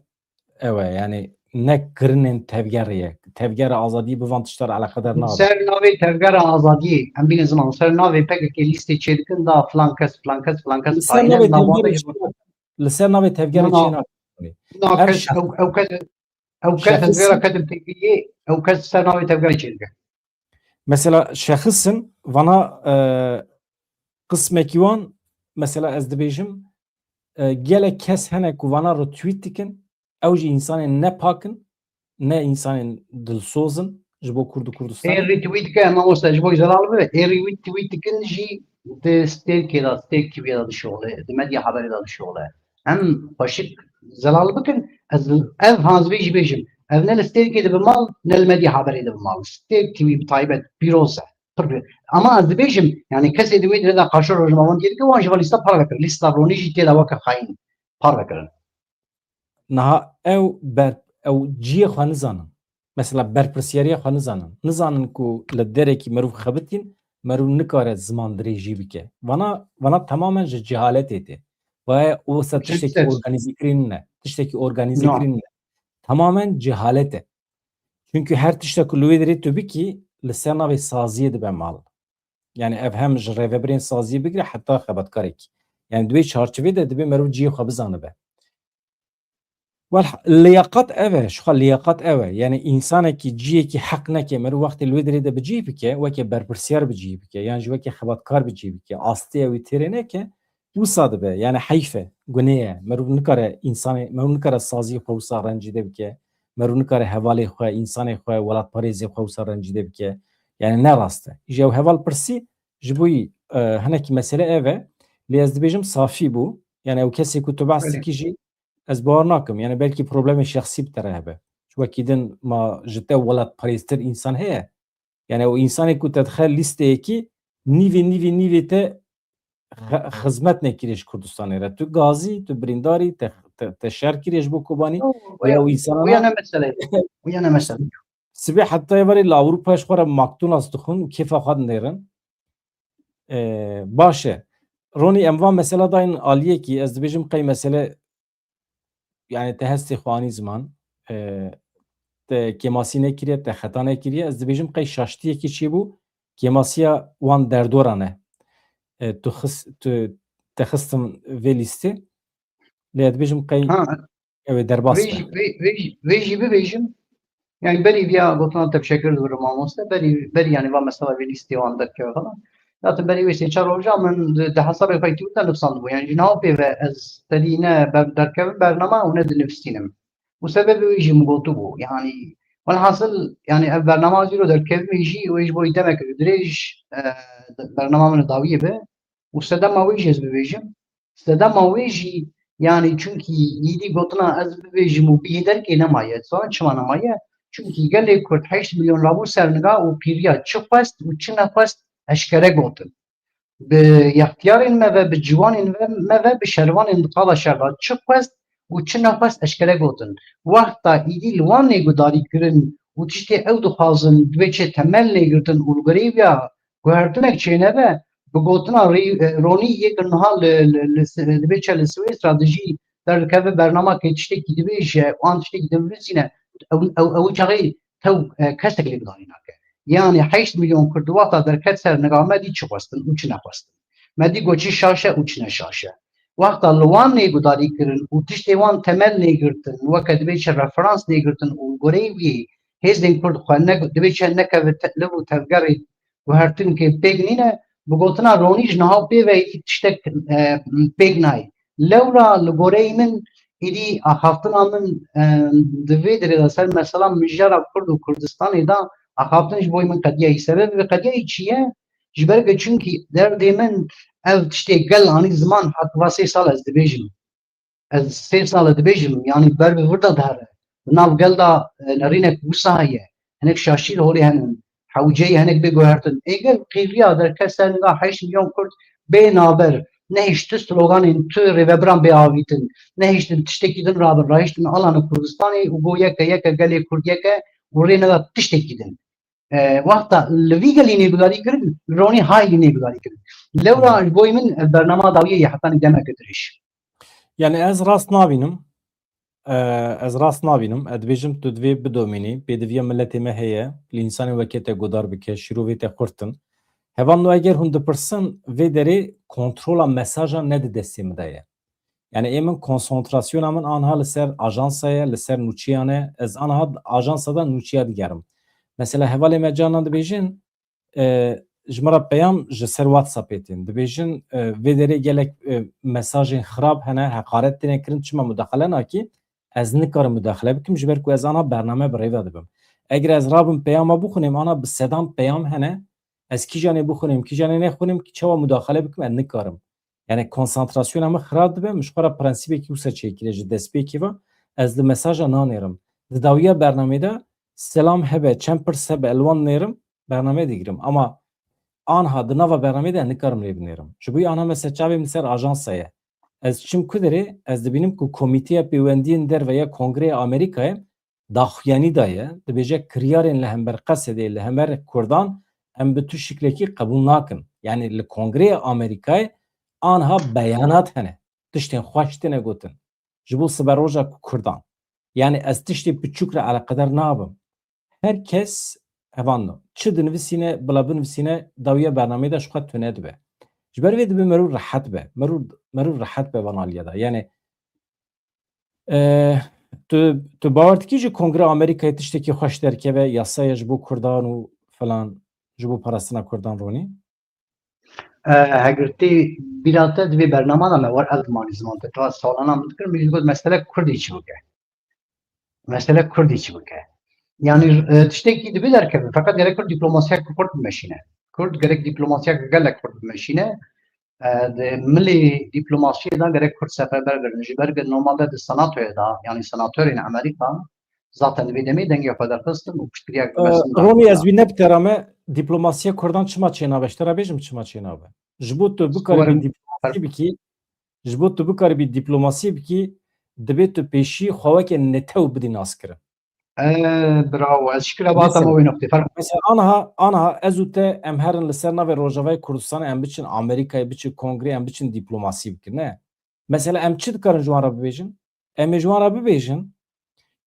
ew e, yani ne kirinên tevgerê ye. Tevgera Azadiyê bi van tişta re eleqedar nabe. Ser navê Tevgera Azadiyê, em bîne ziman, ser navê P K K lîstê çêdikin da filan kes, filan kes, filan kes. Li ser navê tevgerê çênakin. Li ser navê tevgerê çênakin. Na kes, ew, ew kes, ew kes ez vera ketim tevgerê, ew kes ser navê tevgerê çêdike. Mesela şexis in, vana, e, qismekî wan, mesela ez dibêjim, e, gelek kes hene ku vana retweet dikin, ew jî însanên ne pak in, ne însanên dilsoz in ji bo Kurd û Kurdistanê. Ê retweet ke, mamoste, ji bo zelal bibe, ê retweet dikin jî di stêrkê de, stêrkî wê de dişoxile, di medya haberê de dişoxile. Em xweşik zelal bikin, ez ev hanzvê jî bêjim. Ev ne li stêrkê de bi mal, ne li medya haberê de bi mal. Stêrkî wî bi taybet pîroz e. Pir bi-, ama ez dibêjim, yani kesê di wê dirê de qarşî rojnamevan diyê dike, wan ji van lîsta parve kir. Lîsta ronî jî tê de weke xayîn parve kirin. Niha ew ber-, ew ciyê xwe nizanin. Mesela berpirsiyariya xwe nizanin. Nizanin ku li derekî merov xebitîn, merov nikare ziman dirêjî bike. Vana, vana temamen ji cehaletê tê. Vaya wisa tiştekî organîze kirin ne. Tiştekî organîze kirin ne. Temamen cehalet e. Çünkü her tişta ku li wê derê tu bikî, li ser navê saziyê dibe mal. Yani ev hem ji rêvebirên saziyê bigire heta xebatkarekî. Yani di wê çarçivê de dibe merov cihê xwe bizanibe. Wel, liyakat ev e, ji xwe liyakat ev e. Yani însanekî cihekî heq neke, merov wextê li wê derê de bi cih bike, weke berpirsiyar bi cih bike, yan jî weke xebatkar bi cih bike, astê ew ê têrê neke, wisa dibe. Yani heyf e, gunê ye. Merov nikare însanê, merov nikare saziyê xwe wisa rencîde bike. Merov nikare hevalê xwe, însanê xwe, welatparêzê xwe wisa rencîde bike. Yani ne rast e. Îja ew heval pirsî, ji bo wî, e, hinekî mesele ev e. Lê ez dibêjim safî bû. Yani ew kesê ku tu behs dikî jî ez bawer nakim. Yani belkî problemê şexsî bi te re hebe. Ji wekî din ma ji te welatparêztir însan heye. Yani o însanê ku te dixe lîsteyekî nîvê, nîvê, nîvê te xe-, xizmet nekirî ji Kurdistanê re. Tu gazî, tu birîndarî, te, te, te şer kiriye ji bo Kobanî. Yo, ya o insana ya ne mesele. O ya ne mesele. Sibê heta êvarê li Ewropa ji xwe re McDonald's dixwin û kêfa xwe dinêrin. E, baş e. Ronî, em van mesela dayên aliyekî, ez dibêjim qey mesele, yani te hestê xwe anî ziman, e, te kêmasî nekiriye, te xeta nekiriye, ez dibêjim qey şaştiyekî çêbû, kêmasiya wan derdoran e. E, tu xis-, tu te xistin vê lîstê, lê ez dibêjim qey Ha, ew ê derbas vê be. Jî, vê, vê, jî- vê jî bibêjim. Yani berî viya gotina te bi şekir dibir mamoste, berî, berî yani va mesela vê lîstê wan derkeve falan. Zaten berî wê sê çar roja min di, di hesabê xwe YouTube de nivsandibû. Yani ji niha pê ve ez tedî ne ber, derkevim bernama û ne dinivîsînim. Û sebebê wê jî min gotibû. Yani welhasil yani ev bernama zîro derkevimê jî wê ji bo demek dirêj, e, bernama min dawiyê be. Û sedema wê jî ez bibêjim. Sedema wê jî, yani çunkî êdî gotina ez bibêjim û bihê derkê nemaye. Zanin çima nemaye? Çunkî gelê Kurd heşt milyon rabû ser niga û qîriya çi xwest û çi nexwest eşkere gotin. Bi yextiyarên me ve, bi ciwanên ve, me ve, bi şervanên di qala şer de çi xwest û çi nexwest eşkere gotin. Wexta êdî li wan nêgudarî kirin û tiştê ew dixwazin, divê çê temel nêgirtin û li gorî wî ya guhertinek çênebe, bi gotina rî-, e, Ronî yê ku niha li, li, li, li, dibê çi li Swêsra dijî derdikeve bernamekê tiştekî dibêje, wan tiştekî dinivîsîne, ew, ew, ew çaxê tew, e, kesek lê gudarî nake. Yani heşt milyon Kurd di wexta derket ser niga me dî çi xwestin û çi nexwestin. Me dî got çi şaş e û çi ne şaş e. Wexta li wan nêgudarî kirin û tiştê wan temel nêgirtin, weke dibê çi referans nêgirtin û goreyê wî hêzên Kurd xwe ne, dibê çi nekeve te-, liv û tevgerê guhertinkê pêk nîne, bi gotina Ronî ji niha pê ve tiştek, e, pêk nayê. Lewra li goreyê min êdî axaftina min, e, di vê derê de ser mesela mijara Kurd û Kurdistanê de axaftin ji bo min qediyayî. Sebebê vê qediyayî çi ye? Ji ber ku çunkî derdê min ev tiştê gel anî ziman, heta va sê sal ez dibêjim. Ez sê sal e dibêjim, yanî ber bi vir de dihere. Di nav gel de, e, nerînek wisa heye. Hinek şaşî li holê henin. Hewceyî hinek bê guhertin. Ê gel qîriya derket ser niga heşt milyon Kurd bê navber. Nehişt tu sloganên tu rêvebiran bê avîtin. Nehiştin tiştekî din rabin. Rahiştin alane Kurdistanê û got yek e, yek e, gelê Kurd yek e û rê neda tiştekî din. E, wexta li vî gelî nêgudarî kirin, li Ronî Haylî nêgudarî kirin. Lewra Hmm. ji bo min ev bernama dawiyê ye hetanî demeke dirêj. Yani ez rast nabînim. E, ez rast nabînim. Ez dibêjim tu divê bidomînî. Pêdiviya miletê me heye. Li însanê wekê te godar bike. Şîrovê te xurt in. Hevalno eger hûn dipirsin vê derê kontrola mesajan ne di destê min de ye. Yani ê min konsantrasyona min anha li ser ajansa ye, li ser nûçiyan e. Ez anha ajansa da nûçiya digerim. Mesela hevalê me canan dibêjin, e, ji min re peyam ji ser WhatsAppê tên. Dibêjin, e, vê derê gelek, e, mesajên xirab hene, heqaret têne kirin, çima mudaxele nakî? Ez nikarim mudaxele bikim, ji ber ku ez ana bername bi rê ve dibim. Eger ez rabim peyama bixwînim, ana bi sedan peyam hene, ez kîjanê bixwînim, kîjanê nexwînim, çawa mudaxele bikim, ez nikarim. Yani konsantrasyona min xirab dibe, min ji xwe re prensîbekî wisa çêkiriye ji destpêkê ve, ez li mesaja nanêrim. Di dawiya bernamê de selam hebe, çend pirs hebe, ez li wan nêrim, bername digirim. Ama anha di nava bernamê de nikarim lê binêrim. Ji bo anha mesela çavê min ser ajansa ye. Ez çim ku derê, ez dibînim ku Komîteya Pêwendiyên Derve ya Kongreya Amerîkayê daxuyanî daye, dibêje kiryarên li hember Qesedê, li hember Kurdan em bi tu şiklekî qebûl nakin. Yani li Kongreya Amerîkayê anha beyanat hene. Tiştên xweş têne gotin. Ji bo siberoja Kurdan. Yani ez tiştê piçûk re eleqedar nabim. Her kes hevan no. Çi dinivîsîne, bila binivîsîne, dawiya bernameyê de ji xwe tune dibe. Ji ber vê dibe merû rehet be. Merû, merû rehet be van aliyê de. Yani, e, tu, tu bawer dikî ji Kongreya Amerîkayê tiştekî xweş derkeve, yasaya ji bo Kurdan û filan, ji bo parastina Kurdan Ronî? E, heger tê bîra te di vê bernama de me war ev dimanî ziman te. Tu salana min dikir, min jî got mesele Kurdî çi bike. Mesele Kurdî çi bike. Yani, e, tiştekî dibê derkeve. Feqet gerek Kurd dîplomasiyek Kurd bimeşîne. Kurd gerek dîplomasiyek gelek Kurd bimeşîne. E, di milê dîplomasiyê de gerek Kurd seferber birin. Ji ber ku normalde di senatoyê de, yani senatorên Amerîka, zaten di vê demê dengê xwe derxistin û piştgiriya Ee, Ronî, ez wî ne bi te re me, dîplomasiya Kurdan çima çênabe? Ji te re bêjim çima çênabe. Ji bo tu bikaribî dîplomasî bikî, ji bo tu bikaribî dîplomasî bikî, dibê tu pêşî xwe weke netew bidî naskirin. Ee, bravo. Ez şikila bata me wê noktê. Fer- Mesela anha, anha ez û te em herin li ser navê Rojavayê Kurdistanê, em biçin Amerîkayê, biçin kongrê, em biçin dîplomasî bikin, ne? Mesela em çi dikarin ji wan re bibêjin? Em ê ji wan re bibêjin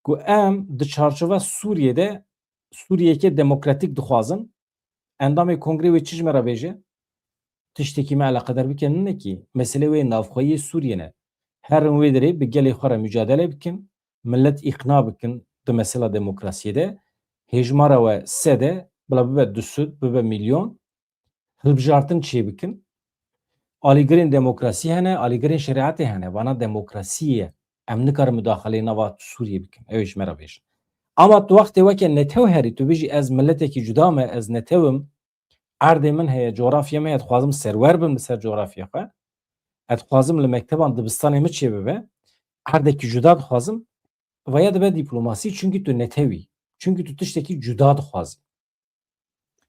ku em di çarçova Sûriyê de Sûriyeyeke demokratîk dixwazin. Endamê kongrê wê çi ji me re bêje? Tiştekî me eleqedar bike nîne kî. Meselê wê navxweyî Sûriyê ne. Herin wê derê bi gelê xwe re mücadele bikin, millet îqna bikin di mesela demokrasiyê de. Hêjmara we sed e, bila bibe du sed, bibe milyon. Hilbijartin çêbikin. Alîgirên demokrasî hene, alîgirên şerîetê hene. Vana demokrasî ye. Em nikarin mudaxaleyê nava Sûriyê bikin. Ew ê ji me re bêjin. Ama tu wextê weke netew herî, tu bêjî ez miletekî cuda me, ez netew im, erdê min heye, coğrafya me ye, dixwazim serwer bim li ser coğrafya xwe. Ez dixwazim li mekteban dibistanê min çêbibe. Erdekî cuda dixwazim. Vaya dibe dîplomasî, çunkî tu netew î. Çunkî tu tiştekî cuda dixwazî.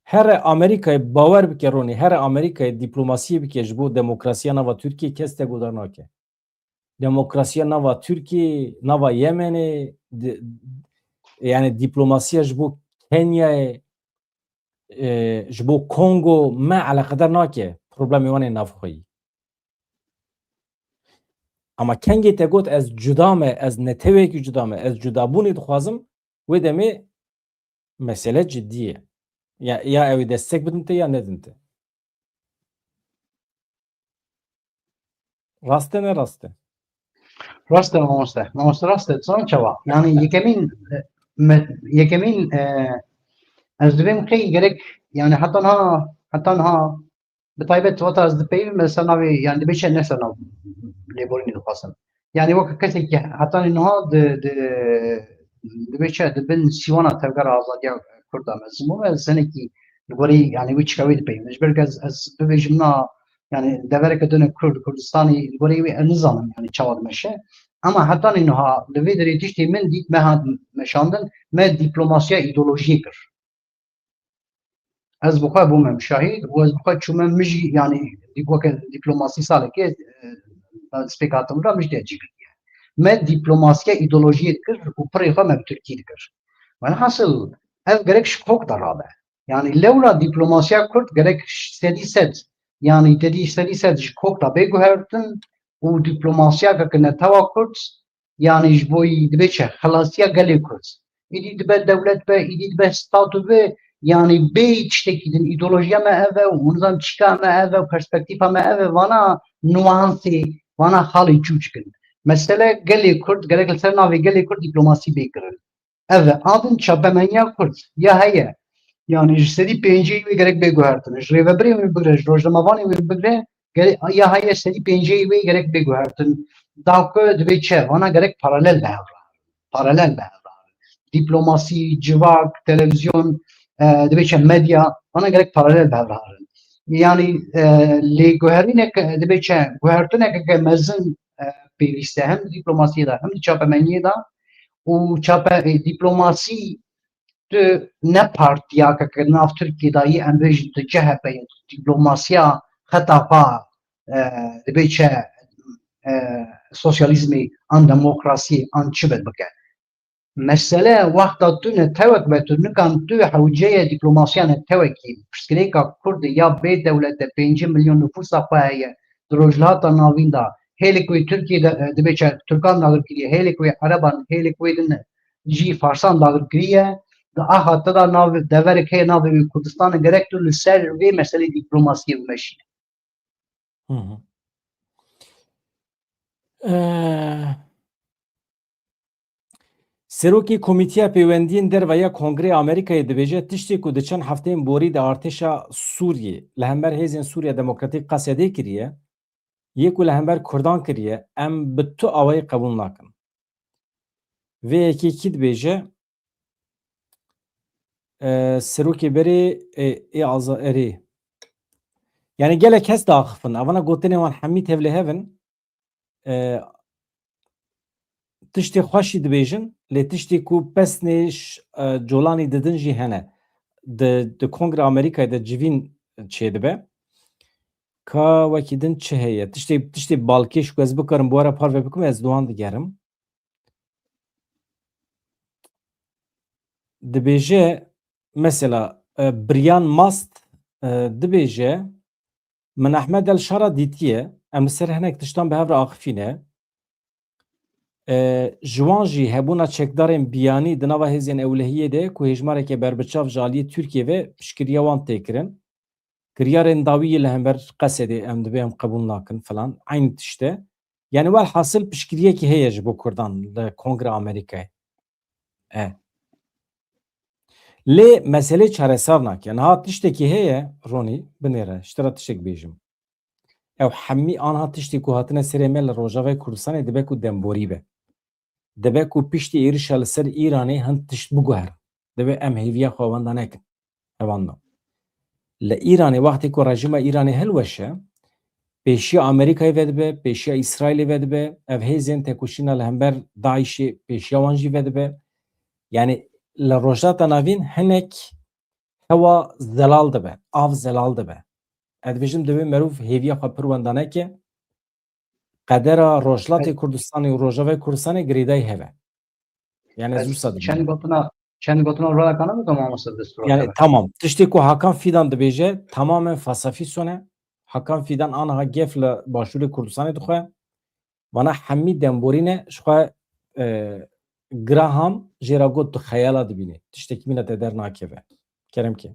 Here Amerîkayê, bawer bike Ronî, here Amerîkayê dîplomasiyê bike ji bo demokrasiya nava Tirkiyê, kes te guhdar nake. Demokrasiya nava Tirkiyê, nava Yemenê, di-, yani dîplomasiya ji bo Kenyayê, e, ji bo Kongo me eleqedar nake problemê wan ê navxweyî. Ama kengê te got ez cuda me, ez netewekî cuda me, ez cudabûnê dixwazim, wê demê mesele cidî ye. Ya, ya ew ê destek bidin te ya nedin te. Rast e, ne rast e? Rast e mamoste. Mamoste rast e. Dizan çawa? Yani yekemîn, e, me, yekemîn, e, ez dibêm xey gerek, yani heta niha, heta niha bi taybet wata ez dipeyivim, ez ser navê, yani dibê çi ne ser nav lêborînê dixwazim. Yani weke kesekî hetanî niha di, di, dibê çi di bin sîwana Tevgera Azadiya Kurda mezin bûme, ez hinekî li gorî, yani wî çika wê dipeyivim. Ji ber ku ez, ez bibêjim na, yani devereke dune Kurd, Kurdistanê li gorî wê ez nizanim yani çawa dimeşe. Ama hetanî niha li vê derê tiştê min dît me hat meşandin, me dîplomasiya îdeolojiyê kir. Ez bi xwe bûme şahid û ez bi xwe çûme, min jî, yani, dî-, weke dîplomasî salekê, e, destpêk hatim re min jî te cî kiriye. Me dîplomasiya îdeolojiyê dikir û pirê xwe me bi tirkî dikir. Welhasil, ev gerek ji kok de rabe. Yani, lewra dîplomasiya kurd gerek sedî sed, yani, te dî sedî sed ji kok de bê guhertin û dîplomasiyeke ki netewa kurd, yani ji bo yî dibe çi? Xelasiya gelê Kurd. Îdî dibe dewlet be, îdî dibe statû be, yani bê tiştekî din, îdeolojiya me ev e û nizam çîka me ev e û perspektîfa me ev e, vana nuansê, vana xalê çûçik in. Mesele gelê Kurd, gerek li ser navê gelê Kurd dîplomasî bê kirin. Ev e. A din çapemeniya Kurd ya heye. Yani ji sedî pêncî wê gerek bê guhertin. Ji rêvebirê wê bigre, ji rojnamevanê wê bigre, gere-, ya heye sedî pêncî wê gerek bê guhertin. Da ku dibê çi? Vana gerek paralel be hev re. Paralel be hev re. Dîplomasî, civak, televîzyon, e, dibê çi medya, vana gerek paralel be hev re. Yani, e, lê guherînek, dibê çi guhertineke ke mezin, e, pêwîst e hem dîplomasiyê de, hem di çapemeniyê de û çape, e, dîplomasî tu ne partiyake ke nav Tirkiyê de yî, em bêjin tu C H P ye, tu dîplomasiya xeta xwe, e, dibê çi, e, sosyalîzmê an demokrasiyê an çi be bike. Mesele wexta tu netewek be, tu nikan tu hewceyê dîplomasiya netewekî, pirsgirêka Kurd e ya bê dewlet e, pêncî milyon nifûsa xwe heye, di Rojhilata Navîn de, hêlek wê Tirkiyê de, e, dibê çi, Tirkan dagir kiriye, hêlek wê Ereban, hêlek wê din jî Farsan dagir kiriye, di axa te de nav, deverek heye navê wê Kurdistan e, gerek tu li ser vê meselê dîplomasiyê bimeşîne. Hı hı. Ee, Serokê Komîteya Pêwendiyên Derve ya Kongrê Amerîkayê dibêje, tiştê ku di çend hefteyên borî de artêşa Sûriyê li hember Hêzên Sûriya Demokratîk Qesedê kiriye, yê ku li hember Kurdan kiriye, em bi tu awayî qebûl nakin. Vê yekê kî dibêje? E, serokê berê, e, ê aza-, erê. Yani gelek kes diaxifin. Evana gotinê wan hemî tevlê hev in. E, tiştê xweş jî dibêjin, lê tiştê ku pesnê ş-, e, colanî didin jî hene. Di, di Kongra Amerîkayê de civîn çêdibe. Ka wekî din çi heye? Tiştê, tiştê balkêş ku ez bikarim bi we re parve bikim, ez li wan digerim. dibêje, mesela, e, Brian Mast, e, dibêje, Min Ehmed El Şara dîtiye, em li ser hinek tiştan bi hev re axifî ne. E, ji wan jî hebûna çekdarên biyanî di nava hêzên ewlehiyê de ku hêjmareke berbiçav ji aliyê Tirkiyê ve piştgiriya wan tê kirin. Kiryarên dawî yê li hember Qesedê em dibê em qebûl nakin filan. Eynî tişt e. Yani welhasil piştgiriyekî heye ji bo Kurdan li Kongreya Amerîkayê. E. Lê meselê çareser nake. Niha tiştekî heye, Ronî, binêre, ji te re tiştek bêjim. Ew hemî anha tiştê ku hatine serê me li Rojavayê Kurdistanê dibe ku demborî be. Dibe ku piştî êrişa li ser Îranê hin tişt biguhere. Dibe em hêviya xwe wenda nekin. Evan da. Li Îranê wextê ku rejîma Îranê hilweşe, pêşiya Amerîkayê vedibe, pêşiya Îsraîlê vedibe, ev hêzên tekoşîna li hember DAIŞê pêşiya wan jî vedibe. Yani li Rojhilata Navîn hinek hewa zelal dibe, av zelal dibe. Ez dibêjim divê merov hêviya xwe pir wenda neke. Qedera Rojhilatê Kurdistanê û Rojavayê Kurdistanê girêdayî heve. Yani ez wisa dibînim. Çend gotina, çend gotina raya kana bikim mamoste destûra. Yani tamam. Tiştê ku Hakan Fidan dibêje tamamen fasafîson e. Hakan Fidan aniha gef li Başûrê Kurdistanê dixwe. Vana hemî demborî ne, ji xwe, e, Graham jê re got tu xeyala dibînî. Tiştekî mîna te dernakeve. Kerem ke.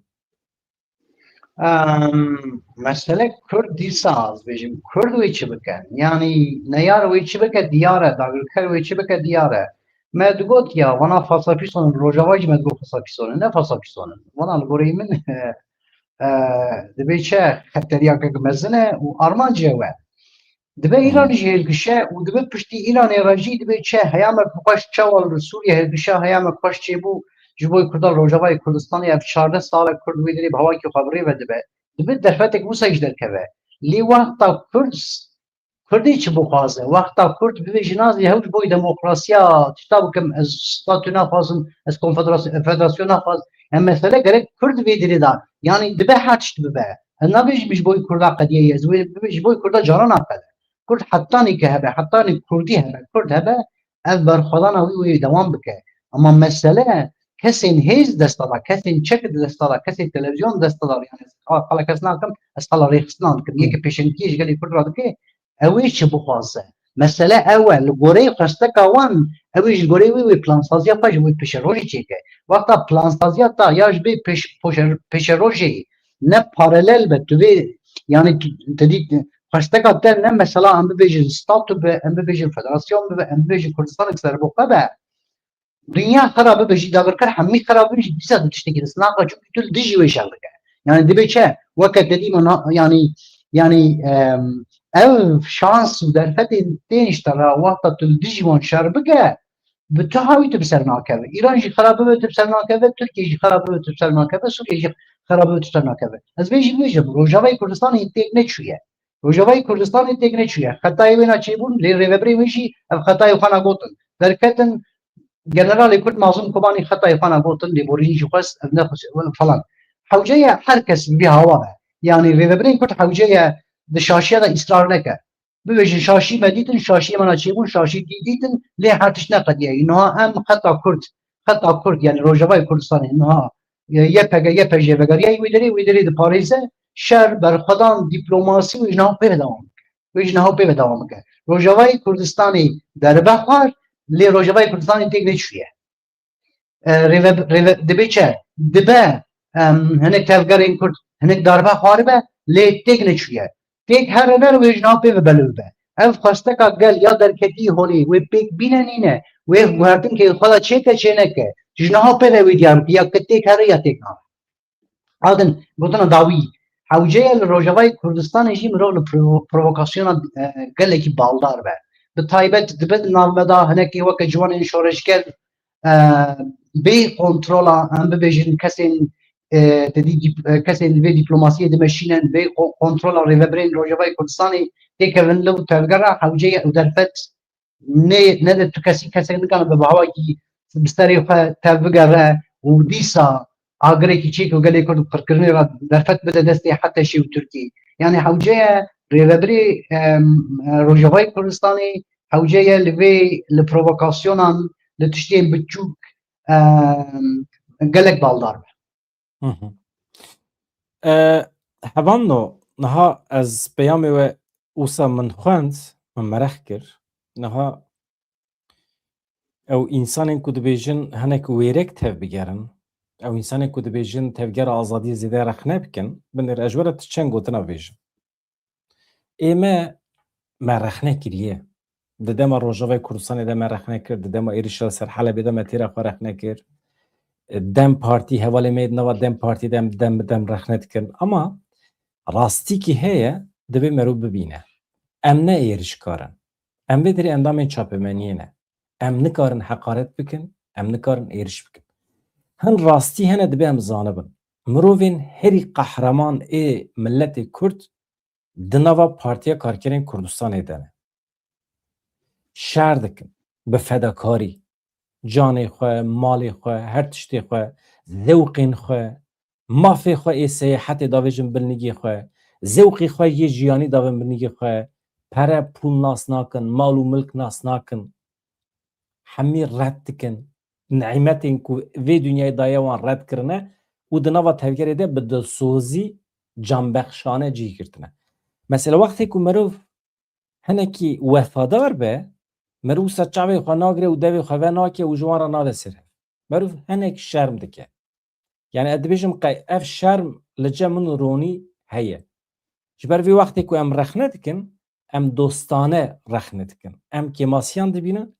Em, mesele Kurd dîsa ez bêjim. Kurd wê çi bike? Yani neyar wê çi bike diyar e, dagirker wê çi bike diyar e. Me digot ya, vana fasafîson in, Rojava jî me digot fasafîson in. Ne fasafîson in. Vana li goreyê min, e, dibê çi xeteriyakek mezin e û armancê ew e. Dibe Hı hı. Îran jî hilkişe û dibe piştî Îranê re jî dibe çi heyameke xweş çawa li Sûriye hilkişe, heyameke xweş çêbû ji bo Kurda li Rojavayê Kurdistanê ev çardeh sal e Kurd wê derê bi hawakî xwe bi rê ve dibe. Dibe derfetek wisa jî derkeve. Lê wexta Kurd, Kurdê çi bixwaze? Wexta Kurd bibêje na ez lê hewl ji bo demokrasiya tişta bikim, ez statû naxwazim, ez konfederasyon, federasyon naxwazim. Em mesele gerek Kurd vê derê de, yanî dibe her tişt bibe. Ez nabêjim ji bo Kurda qediye ye, ez wê bibêjim ji bo Kurda carana qede. Kurd hetanî ke hebe, hetanî Kurdî hebe, Kurd hebe, ev berxwedana wî wê dewam bike. Ama mesele kesên hêz desta da, kesên çek di desta da, kesên televizyon desta da, yani ez qala kes nakim, ez qala rêxistina dikim. Yeke pêşengtiyê ji gelê Kurd re dike, ew ê çi bixwaze. Mesele ew e, li goreyê xwesteka wan, ew ê ji goreyê wê, wê plansaziya xwe ji wê pêşerojê çêke. Wexta plansaziya ta ya ji bê pêş-, poşer-, pêşerojê ne paralel be, tu vê, yani tu, te dît, xwesteka te ne mesela em bibêjin statû be, em bibêjin federasyon bibe, em bibêjin Kurdistanek serbixwe be. Dinya xera bibe jî, dagirker hemî xera bibin jî, dîsa tu tiştekî dest naxe, çunkî tu li dijî wê şer dike. Yani dibe çi? Weke te dî me na-, yani, yani, em, ev şans û derfetên tên ji te re wexta tu li dijî wan şer bike, bi tu hawî tu bi ser nakeve. Îran jî xera bibe tu bi ser nakeve, Tirkiye jî xera bibe tu bi ser nakeve, Sûriye jî xera bibe tu bi ser nakeve. Ez vê jî bibêjim, Rojavayê Kurdistanê têk neçûye. Rojavayê Kurdistanê têk neçûye. Xetayê wê na çêbûn, lê rêvebirê wê jî ev xetayê xwe na gotin. Derketin, generalê Kurd Mazlûm Kobanî xetayê xwe na gotin, lêborînî jî xwest, ev ne xwest, falan. Hewce ye her kes bi vî hawa be. Yanî rêvebirên Kurd hewce ye di şaşiya de îsrar neke. Bibêjin şaşî me dîtin, şaşiyê me na çêbûn, şaşî dî dîtin, lê her tişt neqediye. Niha em xeta Kurd, xeta Kurd, yani Rojavayê Kurdistanê niha, e, Y P G, Y P J vegeriyayî wê derê, wê derê diparêze, şer, berxwedan, dîplomasî wê ji niha pê ve dewam bike. Wê ji niha pê ve dewam bike. Rojavayê Kurdistanê derbe xwar, lê Rojavayê Kurdistanê têk neçûye. E, rêve, rêve, dibe çi? Dibe, em, hinek tevgerên Kurd, hinek darbe xwaribe, lê têk neçûye. Têk here ner wê ji nav pê ve beliv be. Ev xwesteka gel ya derketî holê, wê pêk bîne nîne, wê guhertin ke xwe da çêke çêneke. Ji niha pê ve wê diyar bike, ya ke têk here ya têk nave. Adin, gotina dawî, hewce ye li Rojavayê Kurdistanê jî mirov li provo-, provokasyona, e, gelekî baldar be. Bi taybet dibe di nav me de hinekî weke ciwanên şoreşger, e, bê kontrola, em bibêjin kesên, e, te dî dîp-, e, kesên vê dîplomasiyê dimeşînin, bê ko-, kontrola rêvebirên Rojavayê Kurdistanê têkevin li tevgera hewce ye û derfet nê-, nede tu kesî kesek nikane bi bihawakî bi serê xwe tev bigere û dîsa agirekî çêke û gelê Kurd bi qirkirinê re derfet bide destê Heteşê û Tirkiyê. Yani hewce ye rêvebirê, em, Rojavayê Kurdistanê hewce ye li vê, li provokasyonan, li tiştên biçûk, em, gelek baldar be. Hı hı. E, Hevalno, niha ez peyamê we wisa min xwend, min merex kir. Niha ew însanên ku dibêjin hinek wêrek tev bigerin, ew însanên ku dibêjin tevgera azadiyê zêde rexne bikin, binêr ez ji we re tu çend gotina bêjim. Ê me, me rexne kiriye. Di dema Rojavayê Kurdistanê de me rexne kir, di dema êrişa li ser Helebê de me têra xwe rexne kir. Dem Partî, hevalê me yê di nava Dem Partî de em dem bi dem rexne dikirin. Ama rastîkî heye, divê merov bibîne. Em ne êrişkar in. Em vê derê endamên çapemeniyê ne. Em nikarin heqaret bikin, em nikarin êriş bikin. Hin rastî hene, divê em zanibin. Mirovên herî qehreman ê miletê Kurd di nava Partiya Karkerên Kurdistanê de ne. Şer dikin, bi fedakarî, canê xwe, malê xwe, her tiştê xwe, zewqên xwe, mafê xwe ê seyahetê davêjin binigê xwe, zewqê xwe yê jiyanî davin binigê xwe, pere pûl nas nakin, mal û milk nas nakin. Hemî red dikin. Nîmetên ku vê dinyayê daye wan red kirine û di nava tevgerê de bi dilsozî canbexşane cih girtine. Mesela wextê ku merov hinekî wefadar be, merov wisa çavê xwe nagire û devê xwe venake û ji wan re nade ser hev. Merov hinek şerm dike. Yani ez dibêjim qey ev şerm li cem min û Ronî heye. Ji ber vê wextê ku em rexne dikin, em dostane rexne dikin. Em kêmasiyan dibînin,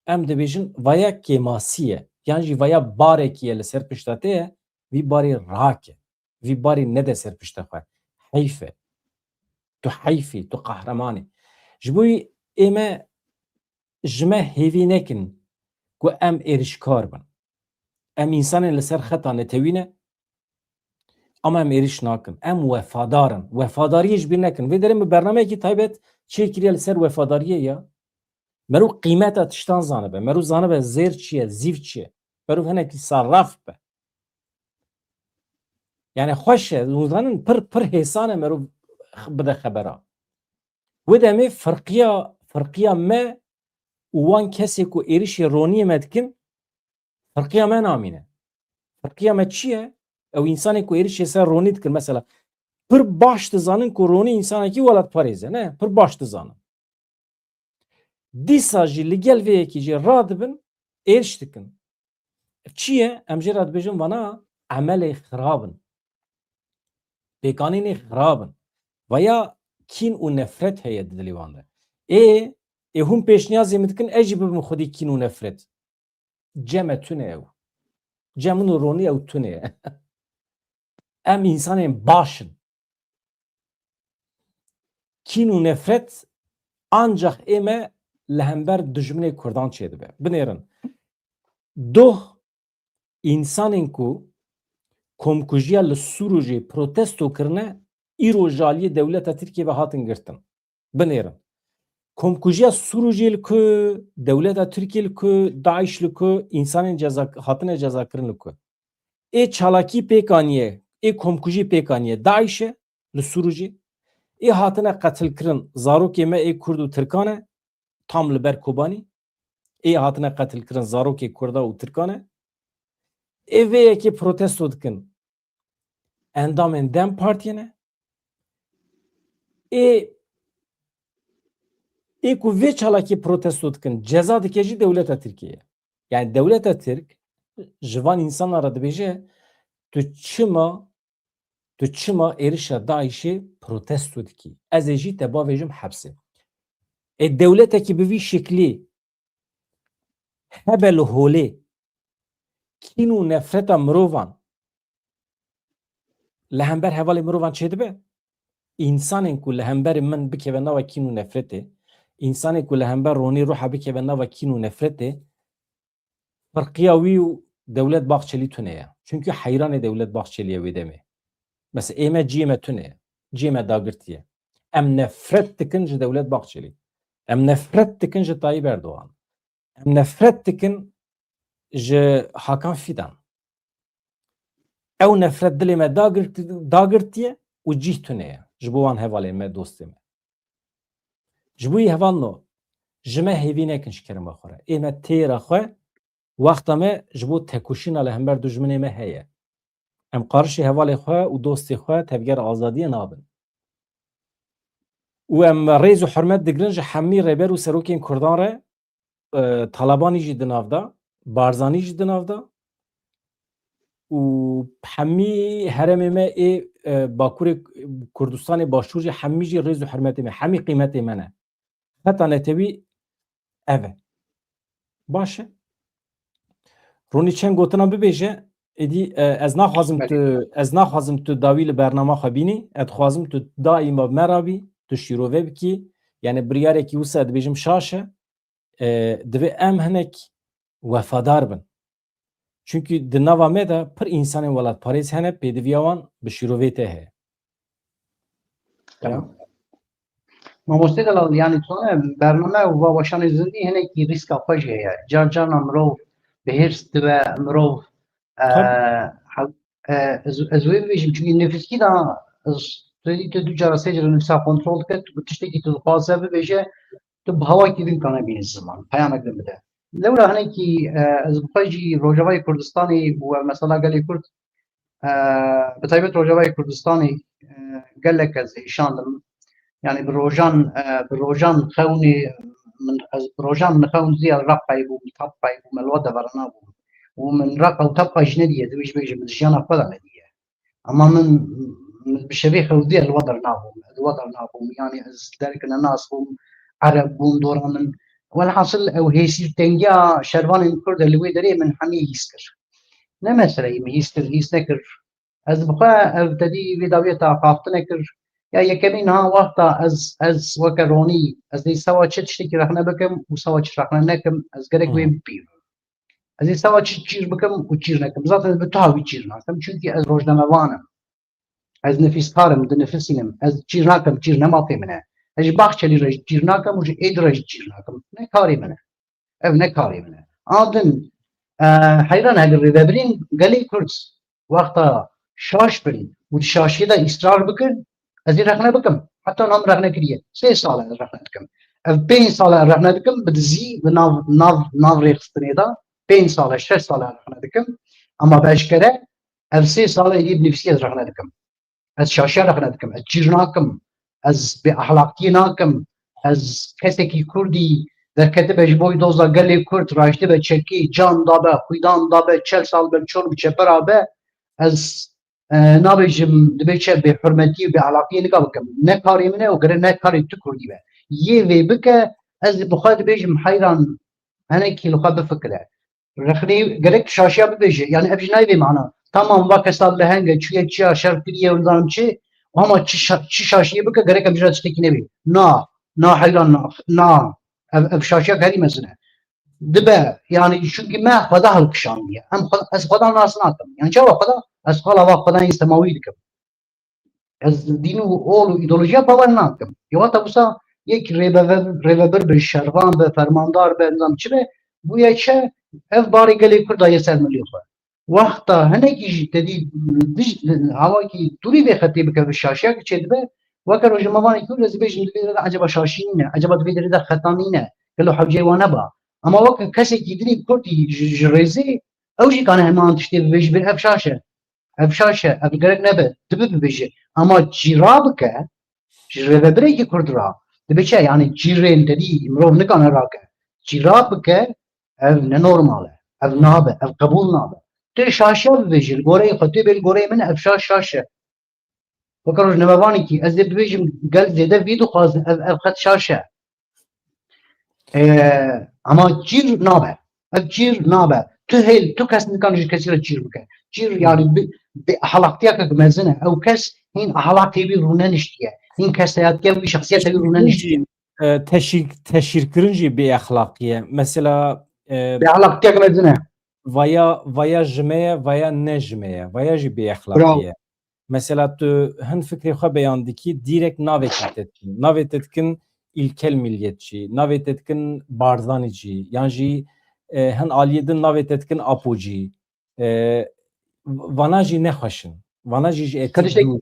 em dibêjin vaya kêmasî ye. Yan jî vaya barekî ye li ser pişta te ye, vî barê rake. Vî barê nede ser pişta xwe. Heyf e. Tu heyf î, tu qehreman î. Ji bo wî ê me, ji me hêvî nekin ku em êrişkar bin. Em însanên li ser xeta netewî ne, ama em êriş nakin. Em wefadar in. Wefadariyê ji bîr nekin. Vê derê min bernameyekî taybet çêkiriye li ser wefadariyê ya. Merû qîmeta tiştan zanibe. Merû zanibe zêr çi ye, zîv çi ye. Merû hinekî sarraf be. Yani xweş e, hûn zanin pir, pir hêsan e merû bide xebera. Wê demê firqiya, firqiya me û wan kesê ku êrişê Roniyê me dikin, firqiya me namîne. Firqiya me çi ye? Ew însanê ku êrişê ser Ronî dikin mesela, pir baş dizanin ku Ronî însanekî welatparêz e, ne? Pir baş dizanin. Dîsa jî li gel vê yekê jî radibin, êriş dikin. Çi ye? Em jê re dibêjin vana emelê xirab in. Pêkanînê xirab in. Vaya kîn û nefret heye di dilê wan de. Ê, ê hûn pêşniyazê min dikin, ez jî bibim xwedî kîn û nefret. Cem e tune ew. Cem min û Ronî ew tune ye. Em însanên baş in. Kîn û nefret ancax ê me li hember dijminê Kurdan çêdibe. Binêrin. Doh însanên ku komkujiya li Sûrûjê protesto kirine, îro ji aliyê dewleta Tirkiyê ve hatin girtin. Binêrin. Komkujiya Sûrûjê li ku, dewleta Tirkiyê li ku, DAIŞ li ku, însanên ceza, hatine cezakirin li ku. Ê çalakî pêk aniye, ê komkujî pêk aniye DAIŞ e li Sûrûjê. Ê hatine qetilkirin zarokê me ê Kurd û Tirkan e, tam li ber Kobanî. Ê hatine qetilkirin zarokê Kurda û Tirkan e. Ê vê yekê protesto dikin endamên DEM Partiyê ne. Ê, ê ku vê çalakî protesto dikin, ceza dike jî dewleta Tirkiyê ye. Yani dewleta Tirk ji van însanan re dibêje, tu çima, tu çima êrişa DAIŞê protesto dikî? Ez ê jî te bavêjim hepsê. Ê dewletekî bi vî şeklî hebe li holê kîn û nefreta mirovan li hember hevalê mirovan çêdibe? Însanên ku li hemberî min bikeve nava kîn û nefretê, însanên ku li hember Ronî Ruha bikeve nava kîn û nefretê, firqiya wî û Dewlet Bahçelî tune ye. Çunkî heyranê Dewlet Bahçelî ye wê demê. Mesela ê me ciyê me tune ye. Ciyê me dagirtiye. Em nefret dikin ji Dewlet Bahçelî. Em nefret dikin ji Tayyip Erdogan. Em nefret dikin ji Hakan Fidan. Ew nefret dilê me dagirt-, dagirtiye û cîh tune ye ji bo wan hevalên me, dostê me. Ji bo wî hevalno, ji me hêvî nekin ji kerema xwe re. Ê me têra xwe Wexta me ji bo tekoşîna li hember dijminê me heye. Em qarişê hevalê xwe û dostê xwe tevger azadiyê nabin. Û em rêz û hurmet digirin ji hemî rêber û serokên Kurdan re, e, Talebanî jî di nav de, Barzanî jî di nav de û hemî herêmê me ê, e, Bakurê Kurdistanê Başûr jî hemî jî rêz û hurmetê me, hemî qîmetê me ne. Heta netewî ev e. Baş e. Ronî çend gotina bibêje, êdî, e, ez naxwazim Belê. tu, ez naxwazim tu dawî li bernama xwe bînî, ez dixwazim tu daîma bi me re bî, tu şîrove bikî. Yani biryarekî wisa dibêjim şaş e, e, divê em hinek wefadar bin. Çunkî di nava me de pir însanên welatparêz hene, pêdiviya wan bi şîrovê te heye. Tamam. Mamoste Delal, yani çone bername û va weşanê zindî hinekî rîska xwe jî heye. Car carna mirov bi hêrs dibe, mirov, e, Tabii. hew-, e, ez, ez wê bibêjim, çunkî nifîskî de ez, tu dî tu du cara sê cara nifîsa kontrol dike, tu tiştekî tu dixwaze bibêje, tu bi hawakî din kane bîne ziman, peyamek din bide. Lewra hinekî, e, ez bi xwe jî Rojavayê Kurdistanê û ev mesela gelê Kurd, e, bi taybet Rojavayê Kurdistanê, e, gelek ez êşandim. Yani bi rojan, e, bi rojan xewnê min, ez bi rojan min xewn zî ez Reqayê bûm, Tapayê bûm, ez li we deverana bûm. Û min Reqa û Tapa jî nediye, divê ji bêjim, min jiyana xwe de nediye. Ama min, min bi şevê xewdiye li we dernabûm, ez li we dernabûm. Yani ez derkine nas bûm, Ereb bûm, dora min. Welhasil ew hêsîrtengiya şervanên Kurd e li wê derê min hemî hîs kir. Ne meseleyê min hîs kir, hîs nekir. Ez bi xwe ev tedî vê dawiyê te axaftine kir. Ya yekemîn ha wexta ez, ez weke Ronî, ez dê sewa çi tiştekî rexne bikim û sewa çi rexne nekim, ez gerek wê Hı. bibînim. Ez ê sewa çi çîr bikim û çîr nekim. Zaten ez bi tu hawî çîr nakim. Çunkî ez rojnamevan im. Ez nifîskar im, dinifisînim. Ez çîr nakim, çîr ne mafê min e. Ez ji Baxçelî re jî çîr nakim û ji êdî re jî çîr nakim. Ne karê min e. Ev ne karê min e. A din, e, heyran e, eger rêvebirên gelê Kurd wexta şaş bin û di şaşiyê de îsrar bikin, ez ê rexne bikim. Heta niha min rexne kiriye. Sê sal e ez rexne dikim. Ev pênc sal e ez rexne dikim, bi dizî, bi nav, nav, nav rêxistinê de pênc sal e, şeş sal e ez rexne dikim. Ama bi eşkere ev sê sal e êdî bi nivîsî ez rexne dikim. Ez şaşiya rexne dikim. Ez çîr nakim. Ez bêexlaqiyê nakim. Ez kesekî Kurdî derketibe ji bo doza gelê Kurd, raştibe çekê, can dabe, xwîdan dabe, çel sal be, çor bi çepera be. Ez, e, nabêjim, dibê çi bêhurmetî û bêexlaqiyê nika bikim. Ne karê min e û gere ne karê tu Kurdî be. Yê vê bike, ez bi xwe dibêjim heyran, hinekî li xwe bifikire. Rexnê gerek şaşiya bibêje. Yani ev jî nayê vê mana. Tamam, va kesa leheng e, çûye çiya şer kiriye û nizanim çi. Ama çi şa-, çi şaşiyê bike, gerek em jî re tiştekî nebê. Na, na heyran, na, na. Ev, ev şaşiya herî mezin e. Dibe, yani çunkî me Xweda hilkişandiye. Em xwe, ez Xweda nas nakim. Yani çawa Xweda? Ez xala va Xwedayên semawî dikim. Ez dîn û ol û îdeolojiya bawer nakim. Yewata wisa yek rêvebe-, rêvebir be, şervan be, fermandar be, nizam çi be, bûye çi, ev barê gelê Kurda ye ser milê xwe. Wexta hinekî jî te dî dij-, hawakî dûrî vê xetê bike, bi şaşiyek çêdibe, weke rojnamevanekî Kurd ez bêjim, divê de eceba şaşî nîne, eceba divê derê de xeta nîne, gelo hewceyê wan neba. Ama weke kesekî dinê Kurdî ji, ji rêzê, ew jî kane heman tiştê bibêje, bê ev şaş e. Ev şaş e, ev gerek nebe, dibe bibêje. Ama çîra bike, ji rêvebirekî Kurd ra, dibe çi? Yani çîrên te dî mirov nikane rake. Çîra bike, ev ne normal e. Ev nabe, ev qebûl nabe. Tu şaşiya bibêjî, li goreyê xwe, tu bê li goreyê min, ev şaş şaş e. Weke rojnamevanekî, ez ê bibêjim, gel zêde vî dixwazin, ev, ev qet şaş e. Ee, ama çîr nabe. Ev çîr nabe. Tu hêl, tu kes nikane ji kesî re çîr bike. Çîr, yani bi, bi ehlaqtiyakek mezin e. Ew kes hîn ehlaqê wî rûneniştiye. Hîn kesayetiya wî, şexsiyeta wî rûneniştiye. Jî, e, teşhîr, teşhîrkirin jî bêexlaqî ye. Mesela, e, Bi ehlaqtiyek mezin e. Vaya, vaya ji me ye, vaya ne ji me ye. Vaya jî bêexlaqî Bravo. ye. Mesela tu hin fikrê xwe beyan dikî, dîrek navê te dikin. Navê te dikin îlkel milliyetçî, navê te dikin Barzanîcî, yan jî, e, hin aliyê din navê te dikin Apocî. E, vana jî nexweş in. Vana jî ji etîk Kardeşim, dûr.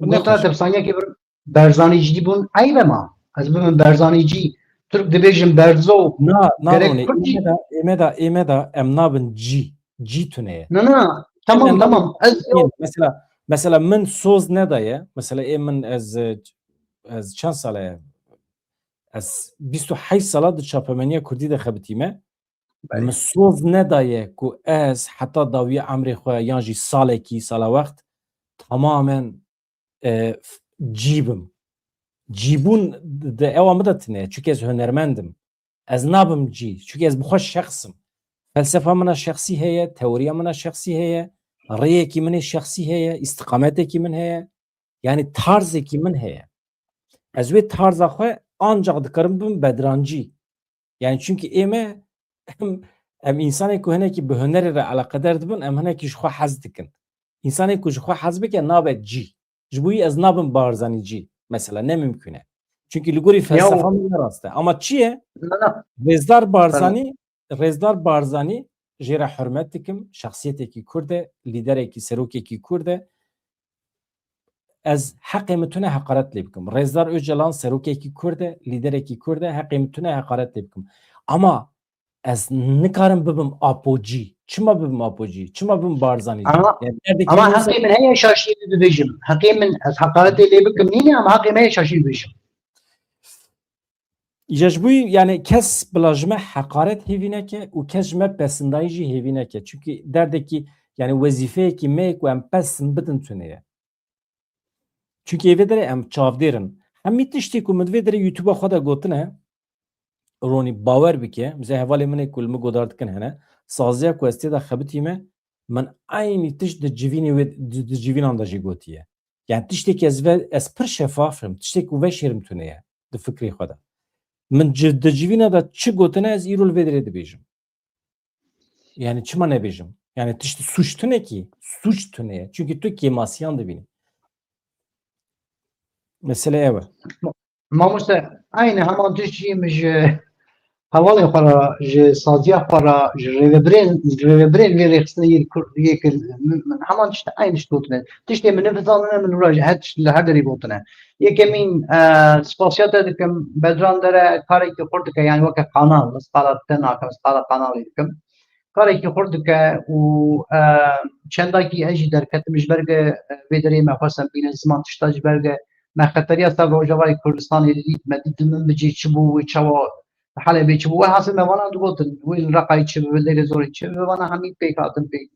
Nexweş in. Te saniyekê bir Barzanîcî bûn eyb e ma. Ez bibim Barzanîcî, Tirk dibêjin berzo. Na, na Gerek Ronî, Kurd jî ême de, ême de, ême de em nabin cî. Cî tune ye. Na, na, tamam, Ême tamam. Ez Mesela, mesela min soz nedaye. Mesela ê min ez, ez çend sale ye? Ez bîst û heşt sala di çapemeniya Kurdî de xebitîme. Belê. Min soz nedaye ku ez heta dawiya emrê xwe yan jî salekî, sala wext tamamen e, cî bim. Cîbûn di ewa min de tune ye. Çunke ez hunermend im. Ez nabim cî. Çunke ez bi xwe şexs im. Felsefa min a şexsî heye, teoriya min a şexsî heye, rêyekî min ê şexsî heye, îstiqametekî min heye. Yanî tarzekî min heye. Ez wê tarza xwe ancax dikarim bibim bedrancî. Yani çünkü ême em, em insanê ku hinekî bi hunerê re eleqedar dibin, em hinekî ji xwe hez dikin. Însanê ku ji xwe hez bike nabe cî. Ji bo wî ez nabim Barzanî cî. Mesela ne mimkun e. Çünkü li gorî felsefa min ne rast e. Ama çi ye? Rêzdar Barzanî, Rêzdar Barzanî jê re hurmet dikim. Şexsiyetekî Kurd e, lîderekî, serokekî Kurd e. Ez heqê min tune heqaret lê bikim. Rêzdar Ocalan serokekî Kurd e, lîderekî Kurd e, heqê min tune heqaret lê bikim. Ama ez nikarim bibim apocî. Çima bibim apocî? Çima bibim Barzanî? Ama, yani, ama heqê min heye şaşiyê bibêjim. Heqê min ez heqaretê lê bikim nîne, ama heqê min heye şaşiyê bibêjim. Îja ji bo wî, yani kes bila ji me heqaret hêvî neke û kes ji me pesindayî jî hêvî neke. Çunkî derdekî, yani wezîfeyekî me ye ku em pesin bidin tune ye. Çunkî ê vê derê em çavdêr in. Hemî tiştê ku min di vê derê YouTube-a xwe de gotine, Ronî, bawer bike, bize hevalê min ê ku li min godar dikin hene, saziya ku ez tê de xebitîme, min eynî tişt di civînê wê, di, di civînan de jî gotiye. Yani tiştê ku ez ve, ez pir şefaf im, tiştê ku veşêrim tune ye di fikrê xwe de. Min ci, di civîna de çi gotine ez îro li vê derê dibêjim. Yani çima nebêjim? Yani tiştî suç tune ki, suç tune ye. Çünkü tu kêmasiyan dibînî. Mesele ev e. Mamoste, aynı heman tişt jî min ji hevalên xwe re, ji saziya xwe re, ji rêvebirên, ji rêvebirên vê rêxistinê yê Kurd, yê ki min, min heman tişt, aynı tişt gotine. Tiştê min nifizandine, min wira ji her tişt li her derî gotine. Yekemîn, e, spasiya te dikim, Bedran Dere karekî xurt dike, yani weke kanal, ez qala te nakim, ez qala kanalê dikim. Karekî xurt dike û, e, çendakî ez jî derketim ji ber ku, e, vê derê me xwestin bînin ziman tişta ji ber ku me xeteriya ser Rojavayê Kurdistanê dît, me dît di min bicê çi bû, wê çawa Helebê çi bû, wê hasil me vana digotin, wê li Reqayê çi bibe, Dêrê Zorê çi bibe, vana hemî pêk hatin pêk.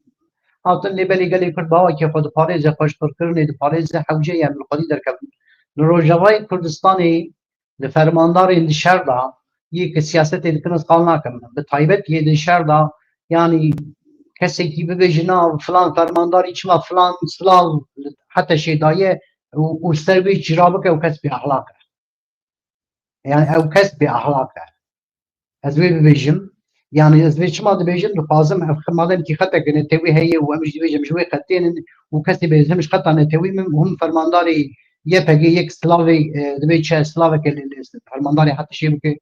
Hatin lê belê gelê Kurd bi awakê xwe diparêze, xwe ji qirkirinê diparêze, hewce ye em li xwedî derkevin. Li Rojavayê Kurdistanê di fermandarên di şer de yê ki siyasetê dikin ez qal nakim. Bi taybet yê di şer de, yanî kesekî bibêje na filan fermandarî çima filan silav li HTŞê daye û, û ser wê cîra bike û kes bêexlaq e. Yani ew kes bêexlaq e. Ez wê bibêjim. Yani ez vê çima dibêjim, dixwazim ev xe-, madem kî xetek netewî heye û em jî dibêjim ji wê xetê nin û kesê bê him ji xeta netewî min û him fermandarê Y P G yek silavê, e, dibê çi silaveke li, li fermandarê HTŞê bike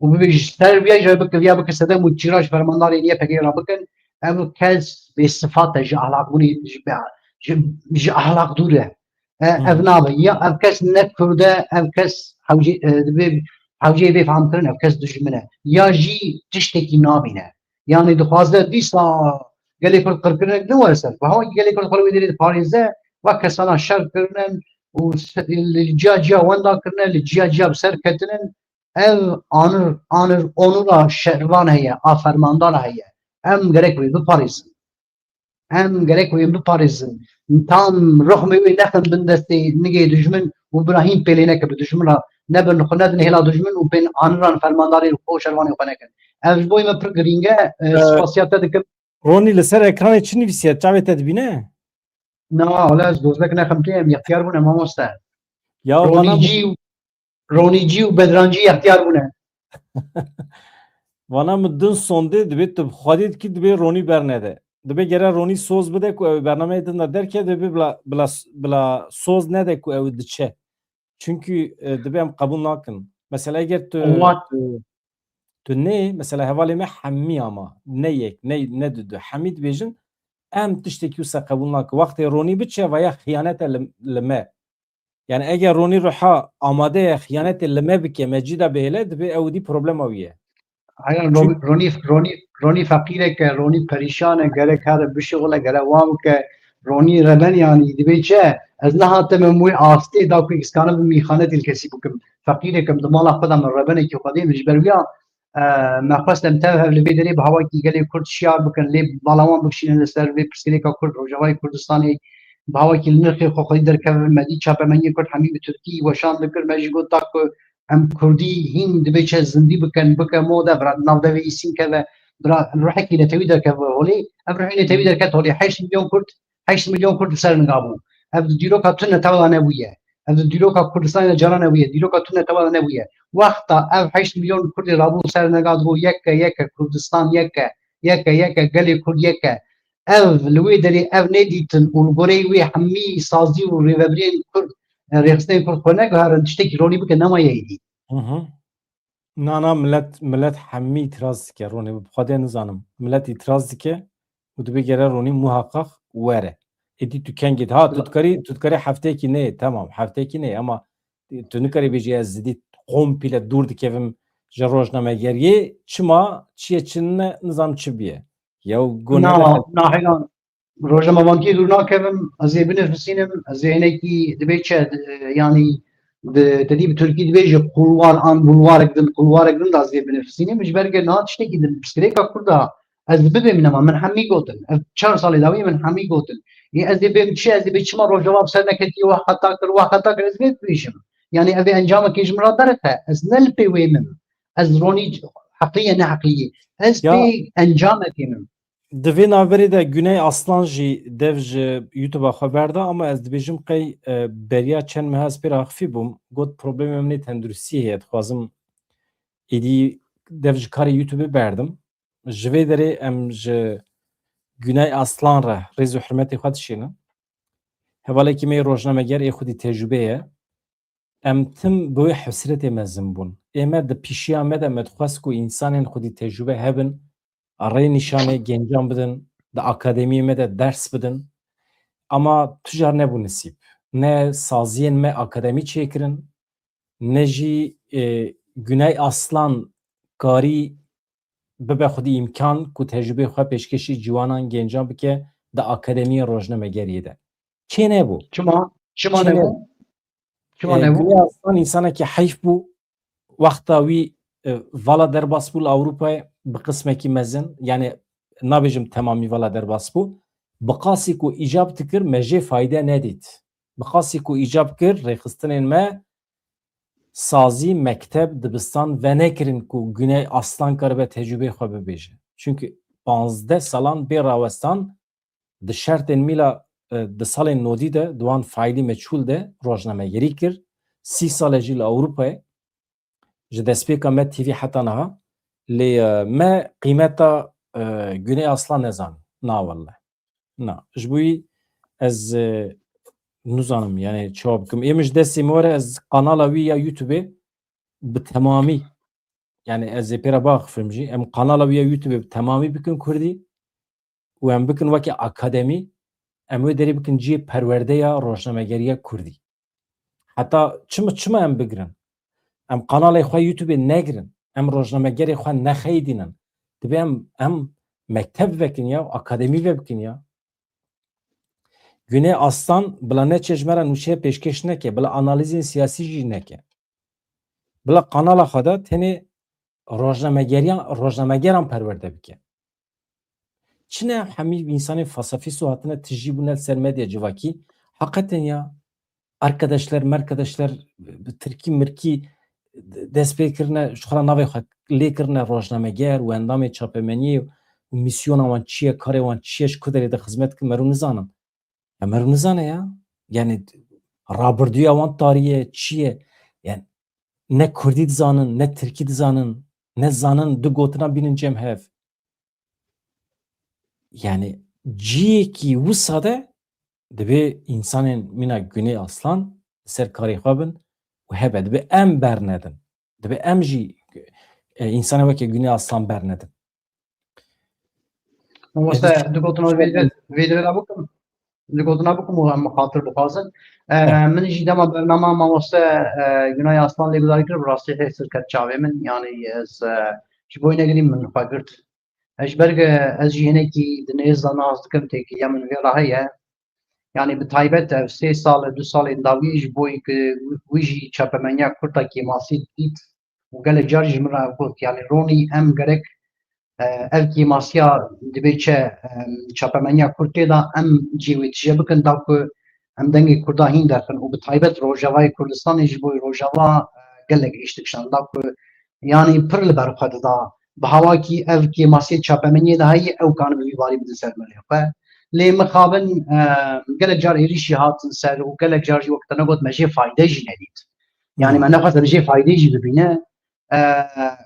û bibê ji ser viya jî bike, viya bike sedem û çîra ji fermandarên Y P G re bikin. Ev kes bêsifat e, ji ahlakbûnê, ji, ji, ji ahlak dûr e. E, Hmm. Ev nabe. Ya ev kes ne Kurd e, ev kes hewcê, e, dibê hewceyê bê fehmkirin, ev kes dijmin e. Ya jî tiştekî nabîne. Yani dixwaze dîsa gelê Kurd qirkirinek ne were ser. Bi hewa gelê Kurd xwe li wê derê diparêze, wek kesana şer kirinin û se-, li ciya ciya wenda kirine, li ciya ciya bi ser ketinin. Ev anir, anir, onura şervan heye, a fermandara heye. Em gerek wê biparêzin. Em gerek wê biparêzin. Tam rixmê wê nexin bin destê nigê dijmin û bira hîn pêlê neke bi dijmin re nebin xwe nedin hêla dijmin û bên aniran fermandarê xwe û şervanê xwe nekin. Ev ji bo me pir girîng e, e, Ee, spasiya te dikim. Ronî, li ser ekranê çi nivîsiye? Çavê te dibîne? Na, wala ez dozdek nexim tê, em yextiyar bûne mamoste. Ya, Ronî bana cî û Ronîcî û Bedrancî yextiyar bûne. Vana min din sondê dibê tu bi xwedî dikî dibê Ronî bernede. Dibê gere Ronî soz bide ku ew bernameyê din de derke dibê bila, bila, bila soz nede ku ew diçe. Çünkü, e, dibê em qebûl nakin. Mesela eger tu, Wan- tu, tu nê, mesela hevalê me hemî ama, ne yek, ne, ne du du, hemî dibêjin, em tiştekî wisa qebûl nakin. Wextê Ronî biçe veya xiyanet e li, li me. Yani eger Ronî Ruha amade ye xiyanetê li me bike, me cî de bihêle, divê ew dî problema wî ye. Heyran Ronî, Ronî, Ronî, Ronî feqîrek e, Ronî perîşan e, gerek here bişixule, gerek wan bike. Ronî reben yanî dibê çi? Ez nehatime wê astê da ku ez kanim mîxanetî li kesî bikim. Feqîrek im, di mala xwe de min rebenekî xwedê min ji ber wiya, e, me xwest em tev hev li vê derê bi hawakî gelê Kurd şiyar bikin, lê bala wan bikişînin li ser vê pirsgirêka Kurd, Rojavayê Kurdistanê bi hawakî li nirxê xwe xwedî derkevin, me dî çapemeniyê Kurd hemî bi Tirkî weşan dikir, me jî got da ku em Kurdî hîn dibê çi zindî bikin, bike mode, bira navdevê îsîn keve, bira ruhekî netewî derkeve holê, ev ruhê netewî derket holê, heşt milyon Kurd, heşt milyon Kurd li ser niga bû. Ev di dîroka tune tewa de nebûye. Ev di dîroka Kurdistanê de cara nebûye. Dîroka tune tewa de nebûye. Wexta ev heşt milyon Kurdê rabû ser niga digot yek e, yek e, Kurdistan yek e, yek e, yek e, gelê Kurd yek e. Ev li wê derê ev nedîtin û li goreyê wê hemî sazî û rêvebirên Kurd, e, rêxistinên Kurd xwe neguherin, tiştekî ronî bike, nemaye êdî. Hı hı. Na, na, millet, millet hemî îtiraz dike, Ronî, bi xwedê nizanim. Millet îtiraz dike û dibê gere Ronî muhaqqaq were. Êdî tu kengî, ha, tu dikarî, tu dikarî hefteyekî neyê, temam, hefteyekî neyê, ama tu nikarî bêjî ez zidî komple dûr dikevim ji rojnamegeriyê, çima, çi ye, çi ne, nizam çi biye. Yew gonê Na, na, heyran. Rojnamevankî dûr nakevim, ez ê binifisînim, ez ê hinekî dibê çi, e, yanî di, te dî bi Tirkî dibêje kulwar an bulwarek din, kulwarek din de ez ê binifisînim, ji ber ke niha tiştekî din pirsgirêka Kurda ez bibêm nema, min hemî gotin, ev çar salê dawî min hemî gotin. Ê ez ê bêm çi, ez ê bê çima Rojava bi ser neketiye, wah xeta kir, wah xeta kir, ez vê dibêjim. Yanî ev ê encamekê ji min re derxe, ez ne li pê wê min. Ez ronî heqlî ye, ne heqlî ye. Ez Ya. pê encamekê min. Di vê navberê de Güney Aslan jî dev ji YouTube-a xwe berda, ama ez dibêjim qey, e, beriya çend meha ez pê re axifî bûm, got problemê min ê tenduristiyê heye, dixwazim êdî dev ji karê YouTube-ê berdim. Ji vê derê em ji Güney Aslan re rêz û hurmetê xwe dişînim. Hevalekî me yê rojnameger ê xwedî tecrûbe ye. Em tim bi wê hesretê mezin bûn. Ê me di pîşiya me de me dixwest ku însanên xwedî tecrûbe hebin, rê nîşanê gencan bidin, di akademiyê me de ders bidin. Ama tu car nebû nisîb. Ne saziyên me akademî çêkirin, ne jî, e, Güney Aslan karî bibe xwedî îmkan ku tecrûbeyê xwe pêşkêşî ciwanan, gencan bike di akademiyên rojnamegeriyê de. Çê nebû. Çima? Çima Çê nebû? nebû. Çima E, nebû? Güney Aslan însanekî heyf bû. Wexta wî, e, vala derbas bû li Ewropayê bi qismekî mezin, yani nabêjim temamî vala derbas bû. Bi qasî ku îcab dikir, me jê fayde nedît. Bi qasî ku îcab kir, rêxistinên me sazî, mekteb, dibistan venekirin ku Güney Aslan karibe tecrûbeyê xwe bibêje. Çunku panzdeh salan bê rawestan di şertên mîla, e, di salên nodî de, di wan faîlî meçhûl de rojnamegerî kir. Sî sal e jî li Ewropayê, ji destpêka Med T V heta niha. Lê, e, me qîmeta, e, Güney Aslan nezanî. Na welle. Na. Ji bo wî ez, e, nizanim, yani çawa bikim. Ê min ji destê min were, ez kanala wî ya YouTube-ê bi temamî, yani ez ê pê re biaxifim jî, em kanala wî ya YouTube-ê bi temamî bikin kurdî û em bikin weke akademî, em wê derê bikin cihê perwerdeya rojnamegeriya kurdî. Heta çima, çima em bigirin? Em kanalê xwe YouTube-ê negirin. Em rojnamegerê xwe nexeyidînin. Divê em, em mekteb vekin ya, akademî vebikin ya. Güney Aslan bila neçe ji me re nûçe pêşkêş neke, bila analîzên siyasî jî neke. Bila kanala xwe de tenê rojnamegeriyan, rojnamegeran perwerde bike. Çi ne hemî însanên fasafîso hatine tijî bûne li ser medya civakî. Heqeten ya, arkadaşlar, merkadaşlar, bi tirkî mirkî dest pê kirine, ji xwe re navê xwe lê kirine rojnameger û endamê çapemeniyê û mîsyona wan çi ye, karê wan çi ye, ji ku derê de xizmet dikin, mero nizanin. Ya mero nizane ya. Yani rabirduya wan tarî ye, çi ye? Yani ne kurdî dizanin, ne tirkî dizanin, ne zanin du gotina bînin cem hev. Yani ciyekî wisa de divê însanên mîna Güney Aslan li ser karê xwe bin û hebe, divê em bernedin. Divê em jî, e, însanê weke Güney Aslan bernedin. Mamoste, Ez du gotina vê, vê, vê, vê, vê, vê, Di gotina bikim û em xatir bixwazin. E, Eh. Min jî dema bernama mamoste, e, Gunay Aslan lê gudarî kir, bi rastî hê sir ket çavê min. Yanî ez, e, ji bo yî negirî min xwe girt. Ez ji ber ke ez jî hinekî di nêz de nas dikim têkiliya min vê re heye. Yanî bi taybet ev sê sal, du salên dawî ji bo yî ku wî jî çapemeniya Kurd a kêmasî dît û gelek car jî min re ev got. Yanî Ronî em gerek, e, ev kêmasiya dibê çi, e, çapemeniya Kurd tê de em cihê wê tije bikin da ku em dengê Kurda hîn derxin û bi taybet Rojavayê Kurdistanê ji bo Rojava, e, gelek êş dikişand da ku yanî pir li ber xwe dida. Bi hawakî ev kêmasiyê çapemeniyê de heye ew kanibe vî barî bidin ser milê xwe. Lê mixabin, e, gelek car êrîşî hatin ser û gelek car jî wek te ne got me jê fayde jî nedît. Yanî me nexwest em jê faydê jî bibîne. E,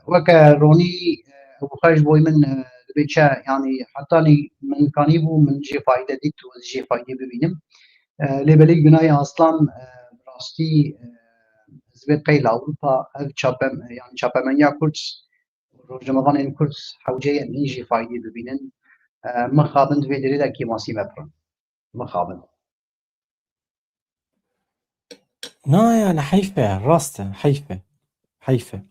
weke Ronî, e, ew xwe ji bo min, e, dibê çi, yanî hetanî min kanî bû min jê fayde dît û ez jê faydê bibînim. E, lê belê Gunay Aslan, e, bi rastî, e, ez vê qeyla Ewropa ev çape, yanî çapemeniya Kurd, rojnamevanên Kurd hewce ye em hîn jî faydê bibînin. E, mixabin di vê derê de kêmasî me pirin. Mixabin. Na yani heyf e, rast e, heyf e. Heyf e.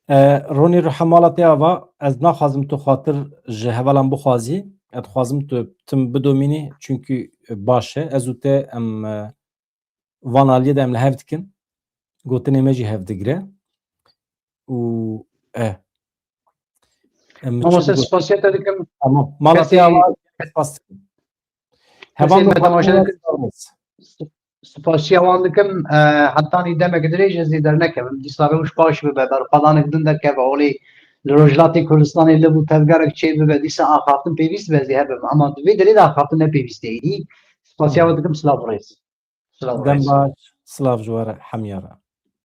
E, Ronî ruhe mala te ava, ez naxwazim tu xatir ji hevalan bixwazî. Ez dixwazim tu tim bidomînî, çünkü baş e. Ez û te em, e, van aliyê de em li hev dikin. Gotinê me jî hev digire. Û, e. Em Mamoste çi digot- spasiya te dikim. Tamam. Mala Kesê- te ava, spas dikim. Kesê Heval me temaşe dikim. Sağ olasın. Spasiya wan dikim. E, hetanî demek dirêj ez ê dernekevim. Dîsa rewş baş bibe, berxwedanek din derkeve holê li Rojhilatê Kurdistanê li bû tevgerek çê bibe, dîsa axaftin pêwîst be ez ê hebim. Ama di vê derê de axaftin ne pêwîst e êdî. Spasiya we dikim, silav û rêz. Silav û Dem rêz. baş, silav ji we re, hemiya re.